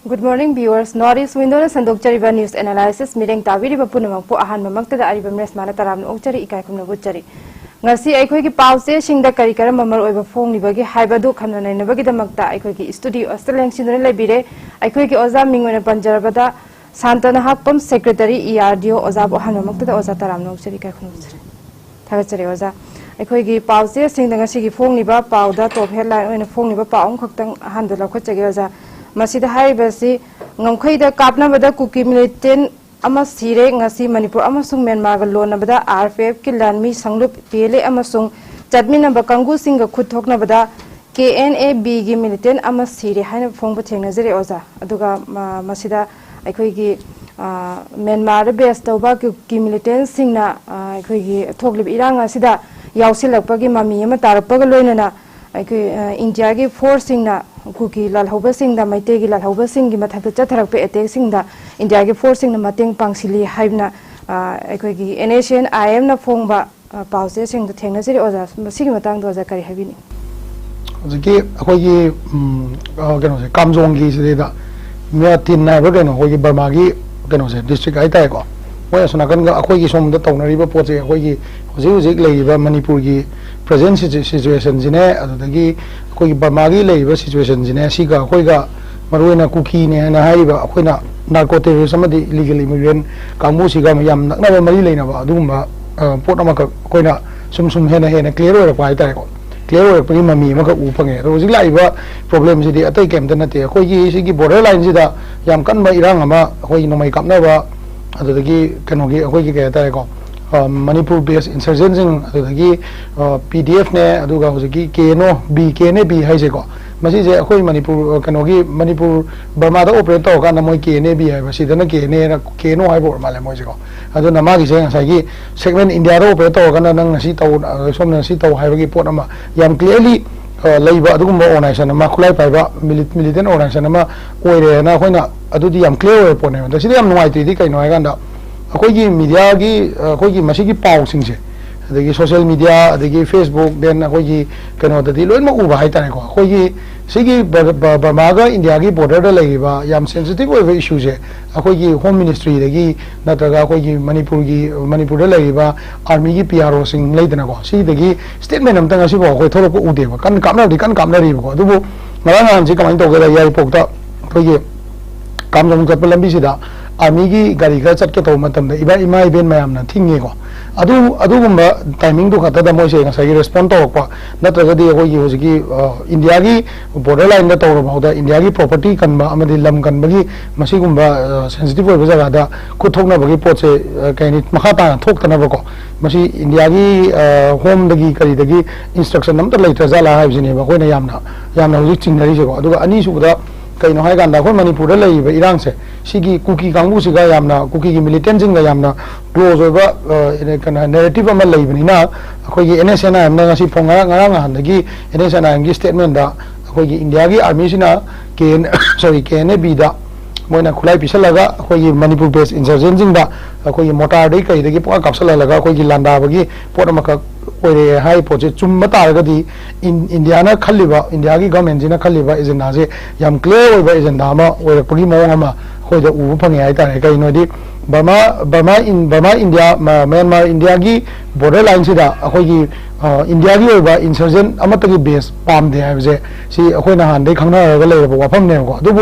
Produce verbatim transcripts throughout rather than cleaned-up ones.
Good morning, viewers. North East Window ꯅ ꯁꯟꯗꯣꯛꯆꯔꯤꯕ news analysis ꯃꯤꯠꯌꯦꯡ ꯇꯥꯕꯤꯔꯤꯕ ꯄꯨꯝꯅꯃꯛꯄꯨ ꯑꯍꯥꯟꯕꯃꯛꯇꯗ ꯑꯔꯤꯕꯝ ꯔꯦꯁꯃꯥꯅ ꯇꯔꯥꯝꯅ ꯑꯣꯛꯆꯔꯤ, ꯏꯀꯥꯏ ꯈꯨꯝꯅꯕ ꯎꯠꯆꯔꯤ꯫ ꯉꯁꯤ ꯑꯩꯈꯣꯏꯒꯤ ꯄꯥꯎ ꯆꯦꯁꯤꯡꯗ ꯀꯔꯤ ꯀꯔꯝꯕ ꯃꯔꯨꯑꯣꯏꯕ ꯐꯣꯡꯂꯤꯕꯒꯦ ꯍꯥꯏꯕꯗꯨ ꯈꯟꯅ ꯅꯩꯅꯕꯒꯤꯗꯃꯛꯇ ꯑꯩꯈꯣꯏꯒꯤ studio ꯑꯁꯤꯗ ꯂꯦꯡꯁꯤꯟꯗꯨꯅ ꯂꯩꯕꯤꯔꯦ꯫ ꯑꯩꯈꯣꯏꯒꯤ ꯑꯣꯖꯥ ꯃꯤꯡ ꯑꯣꯏꯅ ꯄꯟꯖꯔꯕꯗ ꯁꯥꯟꯇꯅ ꯍꯥꯛꯄꯝ, Secretary, E R D O, ꯑꯣꯖꯥꯕꯨ ꯑꯍꯥꯟꯕꯃꯛꯇꯗ ꯑꯣꯖꯥ ꯇꯔꯥꯝꯅ ꯑꯣꯛꯆꯔꯤ, ꯏꯀꯥꯏ ꯈꯨꯝꯅꯕ ꯎꯠꯆꯔꯤ꯫ ꯊꯥꯒꯠꯆꯔꯤ ꯑꯣꯖꯥ꯫ ꯑꯩꯈꯣꯏꯒꯤ ꯄꯥꯎ ꯆꯦꯁꯤꯡꯗ ꯉꯁꯤꯒꯤ ꯐꯣꯡꯂꯤꯕ ꯄꯥꯎꯗ top headline ꯑꯣꯏꯅ ꯐꯣꯡꯂꯤꯕ ꯄꯥꯎ ꯑꯃꯈꯛꯇꯪ ꯑꯍꯥꯟꯕ ꯂꯧꯈꯠꯆꯒꯦ ꯑꯣꯖꯥ꯫ ꯃꯁꯤꯗ ꯍꯥꯏꯔꯤꯕꯁꯤ, ꯉꯝꯈꯩꯗ ꯀꯥꯞꯅꯕꯗ ꯀꯨꯀꯤ militant ꯑꯃ ꯁꯤꯔꯦ꯫ ꯉꯁꯤ ꯃꯅꯤꯄꯨꯔ ꯑꯃꯁꯨꯡ ꯃ꯭ꯌꯥꯟꯃꯥꯔꯒ ꯂꯣꯟꯅꯕꯗ R P F ꯀꯤ ꯂꯥꯟꯃꯤ ꯁꯪꯂꯨꯞ P L A ꯑꯃꯁꯨꯡ ꯆꯠꯃꯤꯟꯅꯕ ꯀꯥꯡꯕꯨꯁꯤꯡꯒ ꯈꯨꯠ ꯊꯣꯛꯅꯕꯗ K N A B ꯒꯤ militant ꯑꯃ ꯁꯤꯔꯦ ꯍꯥꯏꯅ ꯐꯣꯡꯕ ꯊꯦꯡꯅꯖꯔꯦ ꯑꯣꯖꯥ꯫ ꯑꯗꯨꯒ, ꯃ-, ꯃꯁꯤꯗ ꯑꯩꯈꯣꯏꯒꯤ, ꯑ, ꯃ꯭ꯌꯥꯟꯃꯥꯔꯗ base ꯇꯧꯕ ꯀꯨꯀꯤ militantꯁꯤꯡꯅ, ꯑ, ꯑꯩꯈꯣꯏꯒꯤ ꯊꯣꯛꯂꯤꯕ ꯏꯔꯥꯡ ꯑꯁꯤꯗ ꯌꯥꯎꯁꯤꯜꯂꯛꯄꯒꯤ ꯃꯃꯤ ꯑꯃ ꯇꯥꯔꯛꯄꯒ ꯂꯣꯏꯅꯅ ꯑꯩꯈꯣꯏ, ꯑ, ꯏꯟꯗꯤꯌꯥꯒꯤ forceꯁꯤꯡꯅ ꯀꯨꯀꯤ ꯂꯥꯜꯍꯧꯕꯁꯤꯡꯗ, ꯃꯩꯇꯩꯒꯤ ꯂꯥꯜꯍꯧꯕꯁꯤꯡꯒꯤ ꯃꯊꯛꯇ ꯆꯠꯊꯔꯛꯄ attackꯁꯤꯡꯗ ꯏꯟꯗꯤꯌꯥꯒꯤ forceꯁꯤꯡꯅ ꯃꯇꯦꯡ ꯄꯥꯡꯁꯤꯜꯂꯤ ꯍꯥꯏꯗꯨꯅ, ꯑ, ꯑꯩꯈꯣꯏꯒꯤ N S C N I M ꯅ ꯐꯣꯡꯕ, ꯑ, ꯄꯥꯎꯆꯦꯁꯤꯡꯗ ꯊꯦꯡꯅꯖꯔꯤ꯫ ꯑꯣꯖꯥ, ꯃꯁꯤꯒꯤ ꯃꯇꯥꯡꯗ ꯑꯣꯖꯥ ꯀꯔꯤ ꯍꯥꯏꯕꯤꯅꯤ? ꯍꯧꯖꯤꯛꯀꯤ ꯑꯩꯈꯣꯏꯒꯤ, ꯎꯝ, ꯑ, ꯀꯩꯅꯣꯁꯦ, ꯀꯥꯝꯖꯣꯡꯒꯤ ꯁꯤꯗꯩꯗ ꯃꯤꯌꯥꯊꯤꯟ ꯍꯥꯏꯕ꯭ꯔꯥ ꯀꯩꯅꯣ, ꯑꯩꯈꯣꯏꯒꯤ ꯕꯔꯃꯥꯒꯤ ꯀꯩꯅꯣꯁꯦ, district ꯍꯥꯏꯇꯥꯔꯦꯀꯣ, ꯃꯣꯏ ꯑꯁꯣꯝ ꯅꯥꯀꯟꯒ ꯑꯩꯈꯣꯏꯒꯤ ꯁꯣꯝꯗ ꯇꯧꯅꯔꯤꯕ ꯄꯣꯠꯁꯦ, ꯑꯩꯈꯣꯏꯒꯤ ꯍꯧꯖꯤꯛ ꯍꯧꯖꯤꯛ ꯂꯩꯔꯤꯕ ꯃꯅꯤꯄꯨꯔꯒꯤ present situ-, situationꯁꯤꯅꯦ, ꯑꯗꯨꯗꯒꯤ ꯑꯩꯈꯣꯏꯒꯤ ꯕꯔꯃꯥꯒꯤ ꯂꯩꯔꯤꯕ situationꯁꯤꯅꯦ, ꯁꯤꯒ ꯑꯩꯈꯣꯏꯒ ꯃꯔꯨꯑꯣꯏꯅ ꯀꯨꯀꯤꯅꯦꯅ ꯍꯥꯏꯔꯤꯕ ꯑꯩꯈꯣꯏꯅ narco terrorist ꯑꯃꯗꯤ illegal immigrant ꯀꯥꯡꯕꯨꯁꯤꯒ ꯌꯥꯝ ꯅꯛꯅꯕ ꯃꯔꯤ ꯂꯩꯅꯕ ꯑꯗꯨꯒꯨꯝꯕ, ꯑ, ꯄꯣꯠ ꯑꯃꯈꯛ ꯑꯩꯈꯣꯏꯅ ꯁꯨꯝ ꯁꯨꯝ ꯍꯦꯟꯅ ꯍꯦꯟꯅ clear ꯑꯣꯏꯔꯛꯄ ꯍꯥꯏꯇꯥꯔꯦꯀꯣ꯫ Clear ꯑꯣꯏꯔꯛꯄꯒꯤ ꯃꯃꯤ ꯑꯃꯈꯛ ꯎꯕ ꯐꯪꯉꯦ꯫ ꯑꯗꯣ ꯍꯧꯖꯤꯛ ꯂꯥꯛꯏꯕ problemꯁꯤꯗꯤ ꯑꯇꯩ ꯀꯩꯝꯇ ꯅꯠꯇꯦ꯫ ꯑꯩꯈꯣꯏꯒꯤ ꯁꯤꯒꯤ border lineꯁꯤꯗ ꯌꯥꯝ ꯀꯟꯕ ꯏꯔꯥꯡ ꯑꯃ, ꯑꯩꯈꯣꯏꯒꯤ ꯅꯣꯡꯃꯩ ꯀꯥꯞꯅꯕ, ꯑꯗꯨꯗꯒꯤ ꯀꯩꯅꯣꯒꯤ, ꯑꯩꯈꯣꯏꯒꯤ ꯀꯩ ꯍꯥꯏꯇꯥꯔꯦꯀꯣ, ꯑ, ꯃꯅꯤꯄꯨꯔ based insurgentꯁꯤꯡ, ꯑꯗꯨꯗꯒꯤ, ꯑ, P D F ꯅꯦ, ꯑꯗꯨꯒ ꯍꯧꯖꯤꯛꯀꯤ K N O B, K N A B ꯍꯥꯏꯁꯦꯀꯣ, ꯃꯁꯤꯁꯦ ꯑꯩꯈꯣꯏ ꯃꯅꯤꯄꯨꯔ, ꯑ, ꯀꯩꯅꯣꯒꯤ, ꯃꯅꯤꯄꯨꯔ ꯕꯔꯃꯥꯗ operate ꯇꯧꯔꯀꯥꯟꯗ ꯃꯣꯏ K N A B ꯍꯥꯏꯕ, ꯁꯤꯗꯅ K N A ꯅ, K N O ꯍꯥꯏꯕ ꯑꯣꯏꯔ ꯃꯥꯜꯂꯦ ꯃꯣꯏꯁꯦꯀꯣ꯫ ꯑꯗꯨꯅ ꯃꯥꯒꯤꯁꯦ ꯉꯁꯥꯏꯒꯤ segment ꯏꯟꯗꯤꯌꯥꯗ operate ꯇꯧꯔꯒꯅ ꯅꯪꯅ ꯁꯤ ꯇꯧ, ꯑ, ꯁꯣꯝꯅ ꯁꯤ ꯇꯧ ꯍꯥꯏꯕꯒꯤ ꯄꯣꯠ ꯑꯃ ꯌꯥꯝ clearly, ꯑ, ꯂꯩꯕ ꯑꯗꯨꯒꯨꯝꯕ organization ꯑꯃ, ꯈꯨꯠꯂꯥꯏ ꯄꯥꯏꯕ mili-, militant organization ꯑꯃ ꯑꯣꯏꯔꯦꯅ ꯑꯩꯈꯣꯏꯅ ꯑꯗꯨꯗꯤ ꯌꯥꯝ clear ꯑꯣꯏꯕ ꯄꯣꯠꯅꯦꯕ꯫ ꯑꯗꯣ ꯁꯤꯗ ꯌꯥꯝ ꯅꯨꯡꯉꯥꯏꯇ꯭ꯔꯤꯗꯤ ꯀꯩꯅꯣ ꯍꯥꯏꯀꯥꯟꯗ, ꯑꯩꯈꯣꯏꯒꯤ mediaꯒꯤ, ꯑ, ꯑꯩꯈꯣꯏꯒꯤ ꯃꯁꯤꯒꯤ ꯄꯥꯎꯁꯤꯡꯁꯦ, ꯑꯗꯒꯤ social media, ꯑꯗꯒꯤ Facebook, then ꯑꯩꯈꯣꯏꯒꯤ ꯀꯩꯅꯣꯗꯗꯤ ꯂꯣꯏꯅꯃꯛ ꯎꯕ ꯍꯥꯏꯇꯥꯔꯦꯀꯣ꯫ ꯑꯩꯈꯣꯏꯒꯤ ꯁꯤꯒꯤ ꯕꯔ-, ꯕ-, ꯕꯔꯃꯥꯒ ꯏꯟꯗꯤꯌꯥꯒꯤ ꯕꯣꯔꯗꯔꯗ ꯂꯩꯔꯤꯕ ꯌꯥꯝ ꯁꯦꯟꯁꯤꯇꯤꯚ ꯑꯣꯏꯕ ꯏꯁꯨꯁꯦ ꯑꯩꯈꯣꯏꯒꯤ ꯍꯣꯝ ꯃꯤꯅꯤꯁꯇ꯭ꯔꯤꯗꯒꯤ ꯅꯠꯇ꯭ꯔꯒ ꯑꯩꯈꯣꯏꯒꯤ ꯃꯅꯤꯄꯨꯔꯒꯤ, ꯃꯅꯤꯄꯨꯔꯗ ꯂꯩꯔꯤꯕ ꯑꯥꯔꯃꯤꯒꯤ ꯄꯤ ꯑꯥꯔ ꯑꯣꯁꯤꯡ ꯂꯩꯗꯅꯀꯣ, ꯁꯤꯗꯒꯤ ꯁ꯭ꯇꯦꯠꯃꯦꯟ ꯑꯝꯇ ꯉꯁꯤꯐꯥꯎ ꯑꯩꯈꯣꯏ ꯊꯣꯛꯂꯛꯄ ꯎꯗꯦꯕ꯫ ꯀꯟꯅ ꯀꯥꯞꯅꯕꯗꯤ ꯀꯟꯅ ꯀꯥꯞꯅꯔꯤꯕꯀꯣ꯫ ꯑꯗꯨꯕꯨ ꯉꯔꯥꯡ ꯅꯍꯥꯟꯁꯤ ꯀꯃꯥꯏꯅ ꯇꯧꯒꯦꯗ, ꯌꯥꯏꯔꯤꯄꯣꯛꯇ ꯑꯩꯈꯣꯏꯒꯤ ꯀꯥꯝꯖꯣꯡ ꯆꯠꯄ ꯂꯝꯕꯤꯁꯤꯗ ꯑꯥꯔꯃꯤꯒꯤ ꯒꯥꯔꯤ ꯈꯔ ꯆꯠꯀꯦ ꯇꯧꯕ ꯃꯇꯝꯗ ꯏꯕꯥ-, ꯏꯃꯥ ꯏꯕꯦꯟ ꯃꯌꯥꯝꯅ ꯊꯤꯡꯉꯦꯀꯣ꯫ ꯑꯗꯨ, ꯑꯗꯨꯒꯨꯝꯕ ꯇꯥꯏꯃꯤꯡꯗꯨ ꯈꯛꯇꯗ ꯃꯣꯏꯁꯦ ꯉꯁꯥꯏꯒꯤ ꯔꯦꯁꯄꯣꯟ ꯇꯧꯔꯛꯄ, ꯅꯠꯇ꯭ꯔꯒꯗꯤ ꯑꯩꯈꯣꯏꯒꯤ ꯍꯧꯖꯤꯛꯀꯤ, ꯑ, ꯏꯟꯗꯤꯌꯥꯒꯤ ꯕꯣꯔꯗꯔ ꯂꯥꯏꯟꯗ ꯇꯧꯔꯐꯥꯎꯗ ꯏꯟꯗꯤꯌꯥꯒꯤ ꯄ꯭ꯔꯣꯄꯔꯇꯤ ꯀꯟꯕ ꯑꯃꯗꯤ ꯂꯝ ꯀꯟꯕꯒꯤ ꯃꯁꯤꯒꯨꯝꯕ, ꯑ, ꯁꯦꯟꯁꯤꯇꯤꯚ ꯑꯣꯏꯕ ꯖꯒꯥꯗ ꯈꯨꯠ ꯊꯣꯛꯅꯕꯒꯤ ꯄꯣꯠꯁꯦ, ꯑ, ꯀꯩ ꯍꯥꯏꯅꯤ, ꯃꯈꯥ ꯇꯥꯅ ꯊꯣꯛꯇꯅꯕꯀꯣ꯫ ꯃꯁꯤ ꯏꯟꯗꯤꯌꯥꯒꯤ, ꯑ, ꯍꯣꯝꯗꯒꯤ ꯀꯔꯤꯗꯒꯤ ꯏꯟꯁꯇ꯭ꯔꯛꯁꯟ ꯑꯝꯇ ꯂꯩꯇ꯭ꯔ ꯖꯥꯠꯂꯥ ꯍꯥꯏꯕꯁꯤꯅꯦꯕ ꯑꯩꯈꯣꯏꯅ ꯌꯥꯝꯅ, ꯌꯥꯝꯅ ꯍꯧꯖꯤꯛ ꯆꯤꯡꯅꯔꯤꯁꯦꯀꯣ꯫ ꯑꯗꯨꯒ ꯑꯅꯤꯁꯨꯕꯗ ꯀꯩꯅꯣ ꯍꯥꯏꯀꯥꯟꯗ ꯑꯩꯈꯣꯏ ꯃꯅꯤꯄꯨꯔꯗ ꯂꯩꯔꯤꯕ ꯏꯔꯥꯡꯁꯦ, ꯁꯤꯒꯤ ꯀꯨꯀꯤ ꯀꯥꯡꯕꯨꯁꯤꯒ ꯌꯥꯝꯅ, ꯀꯨꯀꯤꯒꯤ ꯃꯤꯂꯤꯇꯦꯟꯁꯤꯡꯒ ꯌꯥꯝꯅ ꯀ꯭ꯂꯣꯖ ꯑꯣꯏꯕ, ꯑ, ꯀꯩꯅꯣ, ꯅꯦꯔꯦꯇꯤꯚ ꯑꯃ ꯂꯩꯕꯅꯤꯅ ꯑꯩꯈꯣꯏꯒꯤ ꯑꯦꯟ ꯑꯦꯁ ꯑꯦꯟ ꯑꯥꯏ ꯑꯦꯝꯅ ꯉꯁꯤ ꯐꯣꯡ-, ꯉꯔꯥꯡ, ꯉꯔꯥꯡ ꯅꯍꯥꯟꯗꯒꯤ ꯑꯦꯟ ꯑꯦꯁ ꯑꯦꯟ ꯑꯥꯏ ꯑꯦꯝꯒꯤ ꯁ꯭ꯇꯦꯠꯃꯦꯟꯗ ꯑꯩꯈꯣꯏꯒꯤ ꯏꯟꯗꯤꯌꯥꯒꯤ ꯑꯥꯔꯃꯤꯁꯤꯅ ꯀꯦ and, sorry, K N A ꯕꯤꯗ ꯃꯣꯏꯅ ꯈꯨꯠꯂꯥꯏ ꯄꯤꯁꯜꯂꯒ ꯑꯩꯈꯣꯏꯒꯤ ꯃꯅꯤꯄꯨꯔ ꯕꯦꯁ ꯏꯟꯁꯔꯖꯦꯟꯁꯤꯡꯗ ꯑꯩꯈꯣꯏꯒꯤ ꯃꯣꯇꯥꯔꯗꯒꯤ ꯀꯩꯗꯒꯤ ꯄꯨꯡꯀꯥꯞ ꯀꯥꯞꯁꯜꯍꯜꯂꯒ ꯑꯩꯈꯣꯏꯒꯤ ꯂꯥꯟꯗꯥꯕꯒꯤ ꯄꯣꯠ ꯑꯃꯈꯛ ꯑꯣꯏꯔꯛꯑꯦ ꯍꯥꯏꯔꯤꯕ ꯄꯣꯠꯁꯦ ꯆꯨꯝꯕ ꯇꯥꯔꯒꯗꯤ ꯏꯟ-, ꯏꯟꯗꯤꯌꯥꯅ ꯈꯜꯂꯤꯕ, ꯏꯟꯗꯤꯌꯥꯒꯤ ꯒꯚꯔꯟꯃꯦꯟꯁꯤꯅ ꯈꯜꯂꯤꯕ ꯑꯦꯖꯦꯟꯗꯥꯁꯦ ꯌꯥꯝ ꯀ꯭ꯂꯤꯌꯥꯔ ꯑꯣꯏꯕ ꯑꯦꯖꯦꯟꯗꯥ ꯑꯃ ꯑꯣꯏꯔꯛꯄꯒꯤ ꯃꯑꯣꯡ ꯑꯃ ꯑꯩꯈꯣꯏꯗ ꯎꯕ ꯐꯪꯉꯦ ꯍꯥꯏꯇꯥꯔꯦ꯫ ꯀꯩꯒꯤꯅꯣꯗꯤ ꯕꯔꯃꯥ, ꯕꯔꯃꯥ ꯏꯟ-, ꯕꯔꯃꯥ ꯏꯟꯗꯤꯌꯥ, ꯃ-, ꯃ꯭ꯌꯥꯟꯃꯥꯔ ꯏꯟꯗꯤꯌꯥꯒꯤ ꯕꯣꯔꯗꯔ ꯂꯥꯏꯟꯁꯤꯗ ꯑꯩꯈꯣꯏꯒꯤ, ꯑ, ꯏꯟꯗꯤꯌꯥꯒꯤ ꯑꯣꯏꯕ ꯏꯟꯁꯔꯖꯦꯟ ꯑꯃꯠꯇꯒꯤ ꯕꯦꯁ ꯄꯥꯝꯗꯦ ꯍꯥꯏꯕꯁꯦ ꯁꯤ ꯑꯩꯈꯣꯏꯅ ꯍꯥꯟꯅꯗꯒꯤ ꯈꯪꯅꯔꯒ ꯂꯩꯔꯕ ꯋꯥꯐꯝꯅꯦꯕꯀꯣ꯫ ꯑꯗꯨꯕꯨ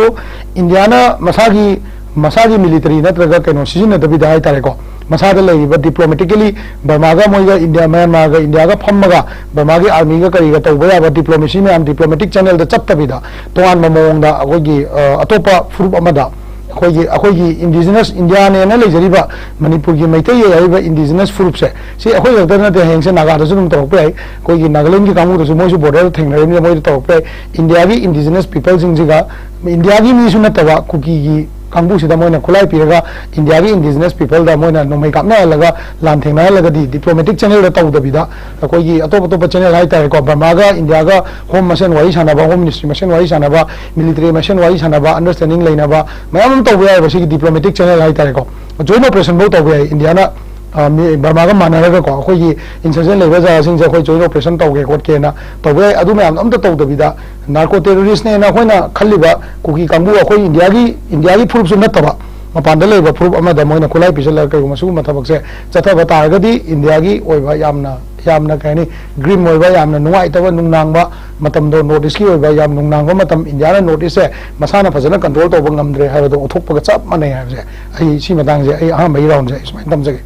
ꯏꯟꯗꯤꯌꯥꯅ ꯃꯁꯥꯒꯤ, ꯃꯁꯥꯒꯤ ꯃꯤꯂꯤꯇꯔꯤ ꯅꯠꯇ꯭ꯔꯒ ꯀꯩꯅꯣ ꯁꯤꯖꯤꯟꯅꯗꯕꯤꯗ ꯍꯥꯏꯇꯥꯔꯦꯀꯣ, ꯃꯁꯥꯗ ꯂꯩꯔꯤꯕ ꯗꯤꯄ꯭ꯂꯣꯃꯦꯇꯤꯀꯦꯂꯤ ꯕꯔꯃꯥꯒ ꯃꯣꯏꯒ ꯏꯟꯗꯤꯌꯥ, ꯃ꯭ꯌꯥꯟꯃꯥꯔꯒ ꯏꯟꯗꯤꯌꯥꯒ ꯐꯝꯃꯒ ꯕꯔꯃꯥꯒꯤ ꯑꯥꯔꯃꯤꯒ ꯀꯔꯤꯒ ꯇꯧꯕ ꯌꯥꯕ ꯗꯤꯄ꯭ꯂꯣꯃꯦꯁꯤ ꯃꯌꯥꯝ ꯗꯤꯄ꯭ꯂꯣꯃꯦꯇꯤꯛ ꯆꯦꯅꯦꯜꯗ ꯆꯠꯇꯕꯤꯗ ꯇꯣꯉꯥꯟꯕ ꯃꯑꯣꯡꯗ ꯑꯩꯈꯣꯏꯒꯤ, ꯑ, ꯑꯇꯣꯞꯄ ꯐꯨꯔꯨꯞ ꯑꯃꯗ ꯑꯩꯈꯣꯏꯒꯤ, ꯑꯩꯈꯣꯏꯒꯤ ꯏꯟꯗꯤꯖꯤꯅꯁ ꯏꯟꯗꯤꯌꯥꯅꯦꯅ ꯂꯩꯖꯔꯤꯕ ꯃꯅꯤꯄꯨꯔꯒꯤ ꯃꯩꯇꯩ ꯍꯥꯏꯔꯤꯕ ꯏꯟꯗꯤꯖꯤꯅꯁ ꯐꯨꯔꯨꯞꯁꯦ, ꯁꯤ ꯑꯩꯈꯣꯏ ꯈꯛꯇ ꯅꯠꯇꯦ, ꯍꯌꯦꯡꯁꯦ ꯅꯥꯒꯥꯗꯁꯨ ꯑꯗꯨꯝ ꯇꯧꯔꯛꯄ ꯌꯥꯏ, ꯑꯩꯈꯣꯏꯒꯤ ꯅꯥꯒꯥꯂꯦꯟꯒꯤ ꯀꯥꯡꯕꯨꯗꯁꯨ ꯃꯣꯏꯁꯨ ꯕꯣꯔꯗꯔꯗ ꯊꯦꯡꯅꯔꯤꯕꯅꯤꯅ ꯃꯣꯏꯗ ꯇꯧꯔꯛꯄ ꯌꯥꯏ꯫ ꯏꯟꯗꯤꯌꯥꯒꯤ ꯏꯟꯗꯤꯖꯤꯅꯁ ꯄꯤꯄꯜꯁꯤꯡꯁꯤꯒ ꯏꯟꯗꯤꯌꯥꯒꯤ ꯃꯤꯁꯨ ꯅꯠꯇꯕ ꯀꯨꯀꯤꯒꯤ ꯀꯥꯡꯕꯨꯁꯤꯗ ꯃꯣꯏꯅ ꯈꯨꯠꯂꯥꯏ ꯄꯤꯔꯒ ꯏꯟꯗꯤꯌꯥꯒꯤ ꯏꯟꯗꯤꯖꯤꯅꯁ ꯄꯤꯄꯜꯗ ꯃꯣꯏꯅ ꯅꯣꯡꯃꯩ ꯀꯥꯞꯅꯍꯜꯂꯒ ꯂꯥꯟ ꯊꯦꯡꯅꯍꯜꯂꯒꯗꯤ ꯗꯤꯄ꯭ꯂꯣꯃꯦꯇꯤꯛ ꯆꯦꯅꯦꯜꯗ ꯇꯧꯗꯕꯤꯗ ꯑꯩꯈꯣꯏꯒꯤ ꯑꯇꯣꯞ ꯑꯇꯣꯞꯄ ꯆꯦꯅꯦꯜ ꯍꯥꯏꯇꯥꯔꯦꯀꯣ, ꯕꯔꯃꯥꯒ ꯏꯟꯗꯤꯌꯥꯒ ꯍꯣꯝ ꯃꯁꯦꯟ ꯋꯥꯔꯤ ꯁꯥꯟꯅꯕ, ꯍꯣꯝ ꯃꯤꯅꯤꯁꯇ꯭ꯔꯤ ꯃꯁꯦꯟ ꯋꯥꯔꯤ ꯁꯥꯟꯅꯕ, ꯃꯤꯂꯤꯇꯔꯤ ꯃꯁꯦꯟ ꯋꯥꯔꯤ ꯁꯥꯟꯅꯕ, ꯑꯟꯗꯔꯁꯇꯦꯟꯗꯤꯡ ꯂꯩꯅꯕ ꯃꯌꯥꯝ ꯑꯃ ꯇꯧꯕ ꯌꯥꯏꯑꯕ ꯁꯤꯒꯤ ꯗꯤꯄ꯭ꯂꯣꯃꯦꯇꯤꯛ ꯆꯦꯅꯦꯜ ꯍꯥꯏꯇꯥꯔꯦꯀꯣ꯫ ꯖꯣꯏꯟ ꯑꯣꯄꯔꯦꯁꯟꯐꯧ ꯇꯧꯕ ꯌꯥꯏ ꯏꯟꯗꯤꯌꯥꯅ ꯑ, ꯃꯤ ꯕꯔꯃꯥꯒ ꯃꯥꯟꯅꯔꯒꯀꯣ, ꯑꯩꯈꯣꯏꯒꯤ insurgent ꯂꯩꯕ ꯖꯒꯥꯁꯤꯡꯁꯦ ꯑꯩꯈꯣꯏ joint operation ꯇꯧꯒꯦ ꯈꯣꯠꯀꯦꯅ ꯇꯧꯕ ꯌꯥꯏ꯫ ꯑꯗꯨ ꯃꯌꯥꯝꯗꯣ ꯑꯝꯇ ꯇꯧꯗꯕꯤꯗ, narco terroristꯅꯦꯅ ꯑꯩꯈꯣꯏꯅ ꯈꯜꯂꯤꯕ ꯀꯨꯀꯤ ꯀꯥꯡꯕꯨ ꯑꯩꯈꯣꯏ ꯏꯟꯗꯤꯌꯥꯒꯤ, ꯏꯟꯗꯤꯌꯥꯒꯤ ꯐꯨꯔꯨꯞꯁꯨ ꯅꯠꯇꯕ, ꯃꯄꯥꯟꯗ ꯂꯩꯕ ꯐꯨꯔꯨꯞ ꯑꯃꯗ ꯃꯣꯏꯅ ꯈꯨꯠꯂꯥꯏ ꯄꯤꯁꯜꯂꯒ ꯀꯩꯒꯨꯝꯕ ꯁꯤꯒꯨꯝꯕ ꯊꯕꯛꯁꯦ ꯆꯠꯊꯕ ꯇꯥꯔꯒꯗꯤ, ꯏꯟꯗꯤꯌꯥꯒꯤ ꯑꯣꯏꯕ ꯌꯥꯝꯅ, ꯌꯥꯝꯅ ꯀꯩ ꯍꯥꯏꯅꯤ, grim ꯑꯣꯏꯕ, ꯌꯥꯝꯅ ꯅꯨꯡꯉꯥꯏꯇꯕ, ꯅꯨꯡꯅꯥꯡꯕ ꯃꯇꯝꯗꯣ, North Eastꯀꯤ ꯑꯣꯏꯕ ꯌꯥꯝ ꯅꯨꯡꯅꯥꯡꯕ ꯃꯇꯝ, ꯏꯟꯗꯤꯌꯥꯅ North Eastꯁꯦ ꯃꯁꯥꯅ ꯐꯖꯅ control ꯇꯧꯕ ꯉꯝꯗ꯭ꯔꯦ ꯍꯥꯏꯕꯗꯣ ꯎꯠꯊꯣꯛꯄꯒ ꯆꯞ ꯃꯥꯟꯅꯩ ꯍꯥꯏꯕꯁꯦ, ꯑꯩ ꯁꯤ ꯃꯇꯥꯡꯁꯦ, ꯑꯩ ꯑꯍꯥꯟꯕꯒꯤ roundꯁꯦ ꯑꯩ ꯁꯨꯃꯥꯏꯅ ꯇꯝꯖꯒꯦ꯫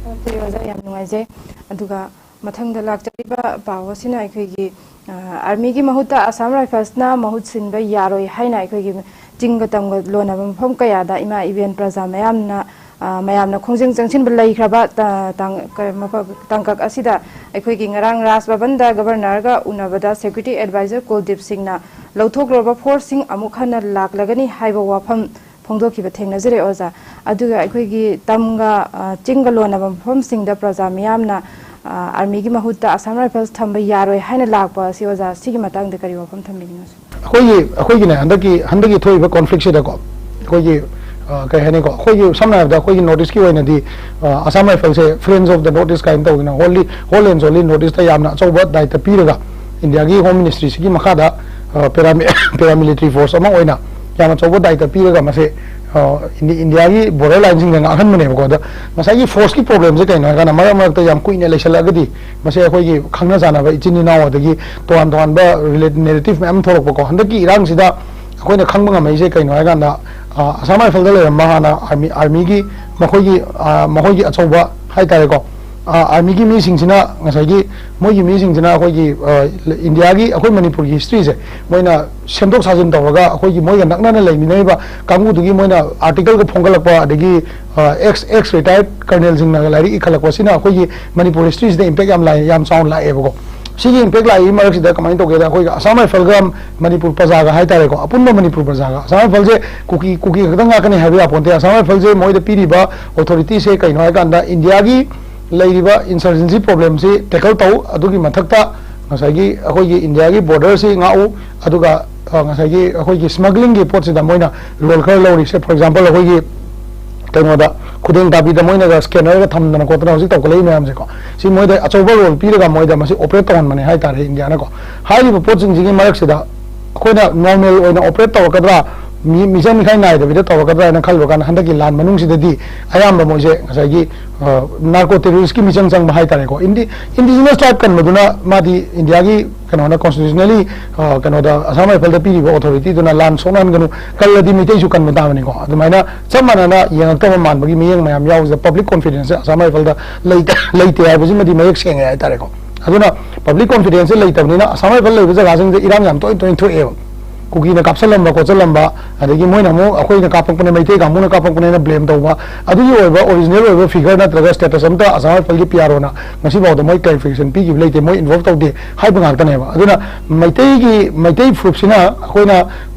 ꯑꯣꯀꯦ, ꯑꯣꯖꯥ, ꯌꯥꯝ ꯅꯨꯡꯉꯥꯏꯖꯩ꯫ ꯑꯗꯨꯒ ꯃꯊꯪꯗ ꯂꯥꯛꯆꯔꯤꯕ ꯄꯥꯎ ꯑꯁꯤꯅ ꯑꯩꯈꯣꯏꯒꯤ, ꯑ, ꯑꯥꯔꯃꯤꯒꯤ ꯃꯍꯨꯠꯇ ꯑꯁꯥꯝ ꯔꯥꯏꯐꯜꯁꯅ ꯃꯍꯨꯠ ꯁꯤꯟꯕ ꯌꯥꯔꯣꯏ ꯍꯥꯏꯅ ꯑꯩꯈꯣꯏꯒꯤ ꯆꯤꯡꯒ ꯇꯝꯒ ꯂꯣꯟꯅꯕ ꯃꯐꯝ ꯀꯌꯥꯗ ꯏꯃꯥ ꯏꯕꯦꯟ ꯄ꯭ꯔꯖꯥ ꯃꯌꯥꯝꯅ, ꯑ, ꯃꯌꯥꯝꯅ ꯈꯣꯡꯖꯪ ꯆꯪꯁꯤꯟꯕ ꯂꯩꯈ꯭ꯔꯕ ꯇ-, ꯇꯥꯡ-, ꯀ-, ꯃꯐꯝ, ꯇꯥꯡꯀꯛ ꯑꯁꯤꯗ ꯑꯩꯈꯣꯏꯒꯤ ꯉꯔꯥꯡ ꯔꯥꯖ ꯚꯕꯟꯗ ꯒꯕꯔꯅꯔꯒ ꯎꯅꯕꯗ security advisor ꯀꯨꯜꯗꯤꯞ ꯁꯤꯡꯅ ꯂꯧꯊꯣꯛꯂꯨꯔꯕ ꯐꯣꯔꯁꯁꯤꯡ ꯑꯃꯨꯛ ꯍꯟꯅ ꯂꯥꯛꯂꯒꯅꯤ ꯍꯥꯏꯕ ꯋꯥꯐꯝ ꯐꯣꯡꯗꯣꯛꯈꯤꯕ ꯊꯦꯡꯅꯖꯔꯦ, ꯑꯣꯖꯥ꯫ ꯑꯗꯨꯒ ꯑꯩꯈꯣꯏꯒꯤ ꯇꯝꯒ, ꯑ, ꯆꯤꯡꯒ ꯂꯣꯟꯅꯕ ꯃꯐꯝꯁꯤꯡꯗ ꯄ꯭ꯔꯖꯥ ꯃꯤꯌꯥꯝꯅ, ꯑ, ꯑꯥꯔꯃꯤꯒꯤ ꯃꯍꯨꯠꯇ ꯑꯁꯥꯝ ꯔꯥꯏꯐꯜꯁ ꯊꯝꯕ ꯌꯥꯔꯣꯏ ꯍꯥꯏꯅ ꯂꯥꯛꯄ ꯑꯁꯤ, ꯑꯣꯖꯥ, ꯁꯤꯒꯤ ꯃꯇꯥꯡꯗ ꯀꯔꯤ ꯋꯥꯐꯝ ꯊꯝꯕꯤꯅꯤꯡꯉꯤ? ꯑꯩꯈꯣꯏꯒꯤ, ꯑꯩꯈꯣꯏꯒꯤꯅꯦ, ꯍꯟꯗꯛꯀꯤ, ꯍꯟꯗꯛꯀꯤ ꯊꯣꯛꯏꯕ conflictꯁꯤꯗꯀꯣ, ꯑꯩꯈꯣꯏꯒꯤ, ꯑ, ꯀꯩ ꯍꯥꯏꯅꯤꯀꯣ, ꯑꯩꯈꯣꯏꯒꯤ ꯁꯝꯅ ꯍꯥꯏꯔꯕꯗ ꯑꯩꯈꯣꯏꯒꯤ North Eastꯀꯤ ꯑꯣꯏꯅꯗꯤ, ꯑ, Assam Riflesꯁꯦ Friends of the North East ꯀꯥꯏꯅ ꯇꯧꯗꯅ, wholly, whole and solely North Eastꯇ ꯌꯥꯝꯅ ꯑꯆꯧꯕ ꯗꯥꯏꯇ ꯄꯤꯔꯒ, ꯏꯟꯗꯤꯌꯥꯒꯤ Home Ministryꯁꯤꯒꯤ ꯃꯈꯥꯗ, ꯑ, ꯄꯦꯔꯥꯃꯤ-, paramilitary force ꯑꯃ ꯑꯣꯏꯅ ꯌꯥꯝ ꯑꯆꯧꯕ ꯗꯥꯏꯇ ꯄꯤꯔꯒ ꯃꯁꯦ, ꯑ, ꯏꯟꯗꯤ-, ꯏꯟꯗꯤꯌꯥꯒꯤ border lineꯁꯤꯡꯗ ꯉꯥꯛꯍꯟꯕꯅꯦꯕꯀꯣ꯫ ꯑꯗ ꯉꯁꯥꯏꯒꯤ forceꯀꯤ problemꯁꯦ ꯀꯩꯅꯣ ꯍꯥꯏꯔꯀꯥꯟꯗ, ꯃꯔꯛ ꯃꯔꯛꯇ ꯌꯥꯝ ꯀꯨꯏꯅ ꯂꯩꯁꯜꯂꯛꯑꯒꯗꯤ ꯃꯁꯦ ꯑꯩꯈꯣꯏꯒꯤ ꯈꯪꯅ ꯆꯥꯟꯅꯕ ꯏꯆꯤꯟ ꯏꯅꯥꯎ, ꯑꯗꯒꯤ ꯇꯣꯉꯥꯟ ꯇꯣꯉꯥꯟꯕ relate-, narrative ꯃꯌꯥꯝ ꯊꯣꯛꯂꯛꯄꯀꯣ꯫ ꯍꯟꯗꯛꯀꯤ ꯏꯔꯥꯡꯁꯤꯗ ꯑꯩꯈꯣꯏꯅ ꯈꯪꯕ ꯉꯝꯃꯛꯏꯁꯦ ꯀꯩꯅꯣ ꯍꯥꯏꯀꯥꯟꯗ, ꯑ, Assam Riflesꯗ ꯂꯩꯔꯝꯕ ꯍꯥꯟꯅ army, armyꯒꯤ ꯃꯈꯣꯏꯒꯤ, ꯑ, ꯃꯈꯣꯏꯒꯤ ꯑꯆꯧꯕ ꯍꯥꯏꯇꯥꯔꯦꯀꯣ, ꯑ, armyꯒꯤ ꯃꯤꯁꯤꯡꯁꯤꯅ ꯉꯁꯥꯏꯒꯤ, ꯃꯣꯏꯒꯤ ꯃꯤꯁꯤꯡꯁꯤꯅ ꯑꯩꯈꯣꯏꯒꯤ, ꯑ, ꯏꯟꯗꯤꯌꯥꯒꯤ, ꯑꯩꯈꯣꯏ ꯃꯅꯤꯄꯨꯔꯒꯤ historyꯁꯦ ꯃꯣꯏꯅ ꯁꯦꯝꯗꯣꯛ ꯁꯥꯖꯤꯟ ꯇꯧꯔꯒ, ꯑꯩꯈꯣꯏꯒꯤ ꯃꯣꯏꯒ ꯅꯛꯅꯅ ꯂꯩꯃꯤꯟꯅꯔꯤꯕ ꯀꯥꯡꯕꯨꯗꯨꯒꯤ ꯃꯣꯏꯅ articleꯒ ꯐꯣꯡꯒꯠꯂꯛꯄ, ꯑꯗꯒꯤ, ꯑ, ex, ex retired colonelꯁꯤꯡꯅꯒ ꯂꯥꯏꯔꯤꯛ ꯏꯈꯠꯂꯛꯄꯁꯤꯅ ꯑꯩꯈꯣꯏꯒꯤ ꯃꯅꯤꯄꯨꯔ historyꯁꯤꯗ impact ꯌꯥꯝ ꯂꯥꯛꯑꯦ, ꯌꯥꯝ ꯆꯥꯎꯅ ꯂꯥꯛꯑꯦꯕꯀꯣ꯫ ꯁꯤꯒꯤ impact ꯂꯥꯛꯏ ꯃꯔꯛꯁꯤꯗ ꯀꯃꯥꯏꯅ ꯇꯧꯒꯦꯗ, ꯑꯩꯈꯣꯏꯒꯤ Assam Riflesꯒ ꯃꯅꯤꯄꯨꯔ ꯄ꯭ꯔꯖꯥꯒ ꯍꯥꯏꯇꯥꯔꯦꯀꯣ, ꯑꯄꯨꯟꯕ ꯃꯅꯤꯄꯨꯔ ꯄ꯭ꯔꯖꯥꯒ, Assam Riflesꯁꯦ ꯀꯨꯀꯤ, ꯀꯨꯀꯤ ꯈꯛꯇꯪ ꯉꯥꯛꯀꯅꯤ ꯍꯥꯏꯕ ꯌꯥꯄꯣꯟꯇꯦ꯫ Assam Riflesꯁꯦ ꯃꯣꯏꯗ ꯄꯤꯔꯤꯕ authorityꯁꯦ ꯀꯩꯅꯣ ꯍꯥꯏꯀꯥꯟꯗ, ꯏꯟꯗꯤꯌꯥꯒꯤ ꯂꯩꯔꯤꯕ insurgency problemꯁꯤ tackle ꯇꯧ, ꯑꯗꯨꯒꯤ ꯃꯊꯛꯇ ꯉꯁꯥꯏꯒꯤ ꯑꯩꯈꯣꯏꯒꯤ ꯏꯟꯗꯤꯌꯥꯒꯤ borderꯁꯤ ꯉꯥꯛꯎ, ꯑꯗꯨꯒ, ꯑ, ꯉꯁꯥꯏꯒꯤ ꯑꯩꯈꯣꯏꯒꯤ smugglingꯒꯤ ꯄꯣꯠꯁꯤꯗ ꯃꯣꯏꯅ role ꯈꯔ ꯂꯧꯔꯤꯁꯦ, for example, ꯑꯩꯈꯣꯏꯒꯤ ꯀꯩꯅꯣꯗ, ꯈꯨꯗꯦꯡ ꯇꯥꯕꯤꯗ ꯃꯣꯏꯅꯒ ꯁ꯭ꯀꯦꯅꯔꯒ ꯊꯝꯗꯅ ꯈꯣꯠꯇꯅ ꯍꯧꯖꯤꯛ ꯇꯧꯈꯠꯂꯛꯏ ꯃꯌꯥꯝꯁꯦꯀꯣ, ꯁꯤ ꯃꯣꯏꯗ ꯑꯆꯧꯕ ꯔꯣꯜ ꯄꯤꯔꯒ ꯃꯣꯏꯗ ꯃꯁꯤ ꯑꯣꯄꯔꯦꯠ ꯇꯧꯍꯟꯕꯅꯦ ꯍꯥꯏꯇꯥꯔꯦ ꯏꯟꯗꯤꯌꯥꯅꯀꯣ꯫ ꯍꯥꯏꯔꯤꯕ ꯄꯣꯠꯁꯤꯡꯁꯤꯒꯤ ꯃꯔꯛꯁꯤꯗ ꯑꯩꯈꯣꯏꯅ ꯅꯣꯔꯃꯦꯜ ꯑꯣꯏꯅ ꯑꯣꯄꯔꯦꯠ ꯇꯧꯔꯛꯀꯗ꯭ꯔꯥ, ꯃꯤ ꯃꯤꯆꯪ ꯃꯤꯈꯥꯏ ꯅꯥꯏꯗꯕꯤꯗ ꯇꯧꯔꯛꯀꯗ꯭ꯔꯥ ꯍꯥꯏꯅ ꯈꯜꯂꯨꯔꯀꯥꯟꯗ ꯍꯟꯗꯛꯀꯤ ꯂꯥꯟ ꯃꯅꯨꯡꯁꯤꯗꯗꯤ ꯑꯌꯥꯝꯕ ꯃꯣꯏꯁꯦ ꯉꯁꯥꯏꯒꯤ ꯅꯥꯔꯀꯣ ꯇꯦꯔꯣꯔꯤꯁꯀꯤ ꯃꯤꯆꯪ ꯆꯪꯕ ꯍꯥꯏꯇꯥꯔꯦꯀꯣ꯫ ꯏꯟꯗꯤ ꯏꯟꯗꯤꯖꯤꯅꯁ ꯇ꯭ꯔꯥꯏꯕ ꯀꯟꯕꯗꯨꯅ ꯃꯥꯗꯤ ꯏꯟꯗꯤꯌꯥꯒꯤ ꯀꯩꯅꯣꯅ ꯀꯣꯟꯁꯇꯤꯇ꯭ꯌꯨꯁꯅꯦꯜꯂꯤ ꯀꯩꯅꯣꯗ ꯑꯁꯥꯝ ꯔꯥꯏꯐꯜꯗ ꯄꯤꯔꯤꯕ ꯑꯣꯊꯣꯔꯤꯇꯤꯗꯨꯅ ꯂꯥꯟ ꯁꯣꯛꯅꯍꯟꯒꯅꯨ, ꯀꯜꯂꯗꯤ ꯃꯩꯇꯩꯁꯨ ꯀꯟꯕ ꯇꯥꯕꯅꯤꯀꯣ꯫ ꯑꯗꯨꯃꯥꯏꯅ ꯆꯞ ꯃꯥꯟꯅꯅ ꯌꯦꯡꯉꯛꯇꯕ ꯃꯥꯟꯕꯒꯤ ꯃꯤꯠꯌꯦꯡ ꯃꯌꯥꯝ ꯌꯥꯎꯕꯁꯤꯗ ꯄꯕ꯭ꯂꯤꯛ ꯀꯣꯟꯐꯤꯗꯦꯟꯁꯁꯦ ꯑꯁꯥꯝ ꯔꯥꯏꯐꯜꯗ ꯂꯩꯇ ꯂꯩꯇꯦ ꯍꯥꯏꯕꯁꯤꯃꯗꯤ ꯃꯌꯦꯛ ꯁꯦꯡꯉꯦ ꯍꯥꯏꯇꯥꯔꯦꯀꯣ꯫ ꯑꯗꯨꯅ ꯄꯕ꯭ꯂꯤꯛ ꯀꯣꯟꯐꯤꯗꯦꯟꯁꯁꯦ ꯂꯩꯇꯕꯅꯤꯅ ꯑꯁꯥꯝ ꯔꯥꯏꯐꯜ ꯂꯩꯕ ꯖꯒꯥꯁꯤꯡꯗ ꯏꯔꯥꯡ ꯌꯥꯝ ꯇꯣꯏꯅ ꯇꯣꯏꯅ ꯊꯣꯛꯑꯦꯕ꯫ ꯀꯨꯀꯤꯅ ꯀꯥꯞꯁꯜꯂꯝꯕ ꯈꯣꯠꯆꯜꯂꯝꯕ, ꯑꯗꯒꯤ ꯃꯣꯏꯅ ꯑꯃꯨꯛ ꯑꯩꯈꯣꯏꯅ ꯀꯥꯞꯄꯛꯄꯅꯦ, ꯃꯩꯇꯩ ꯀꯥꯡꯕꯨꯅ ꯀꯥꯞꯄꯛꯄꯅꯦꯅ ꯕ꯭ꯂꯦꯝ ꯇꯧꯕ, ꯑꯗꯨꯒꯤ ꯑꯣꯏꯕ ꯑꯣꯔꯤꯖꯤꯅꯦꯜ ꯑꯣꯏꯕ ꯐꯤꯒꯔ ꯅꯠꯇ꯭ꯔꯒ ꯁ꯭ꯇꯦꯇꯁ ꯑꯝꯇ ꯑꯁꯥꯝ ꯔꯥꯏꯐꯜꯒꯤ ꯄꯤ ꯑꯥꯔ ꯑꯣꯅ ꯉꯁꯤꯐꯥꯎꯗ ꯃꯣꯏ ꯀ꯭ꯂꯦꯔꯤꯐꯤꯀꯦꯁꯟ ꯄꯤꯈꯤꯕ ꯂꯩꯇꯦ, ꯃꯣꯏ ꯏꯟꯚꯣꯜꯕ ꯇꯧꯗꯦ ꯍꯥꯏꯕ ꯉꯥꯛꯇꯅꯦꯕ꯫ ꯑꯗꯨꯅ ꯃꯩꯇꯩꯒꯤ ꯃꯩꯇꯩ ꯐꯨꯔꯨꯞꯁꯤꯅ ꯑꯩꯈꯣꯏꯅ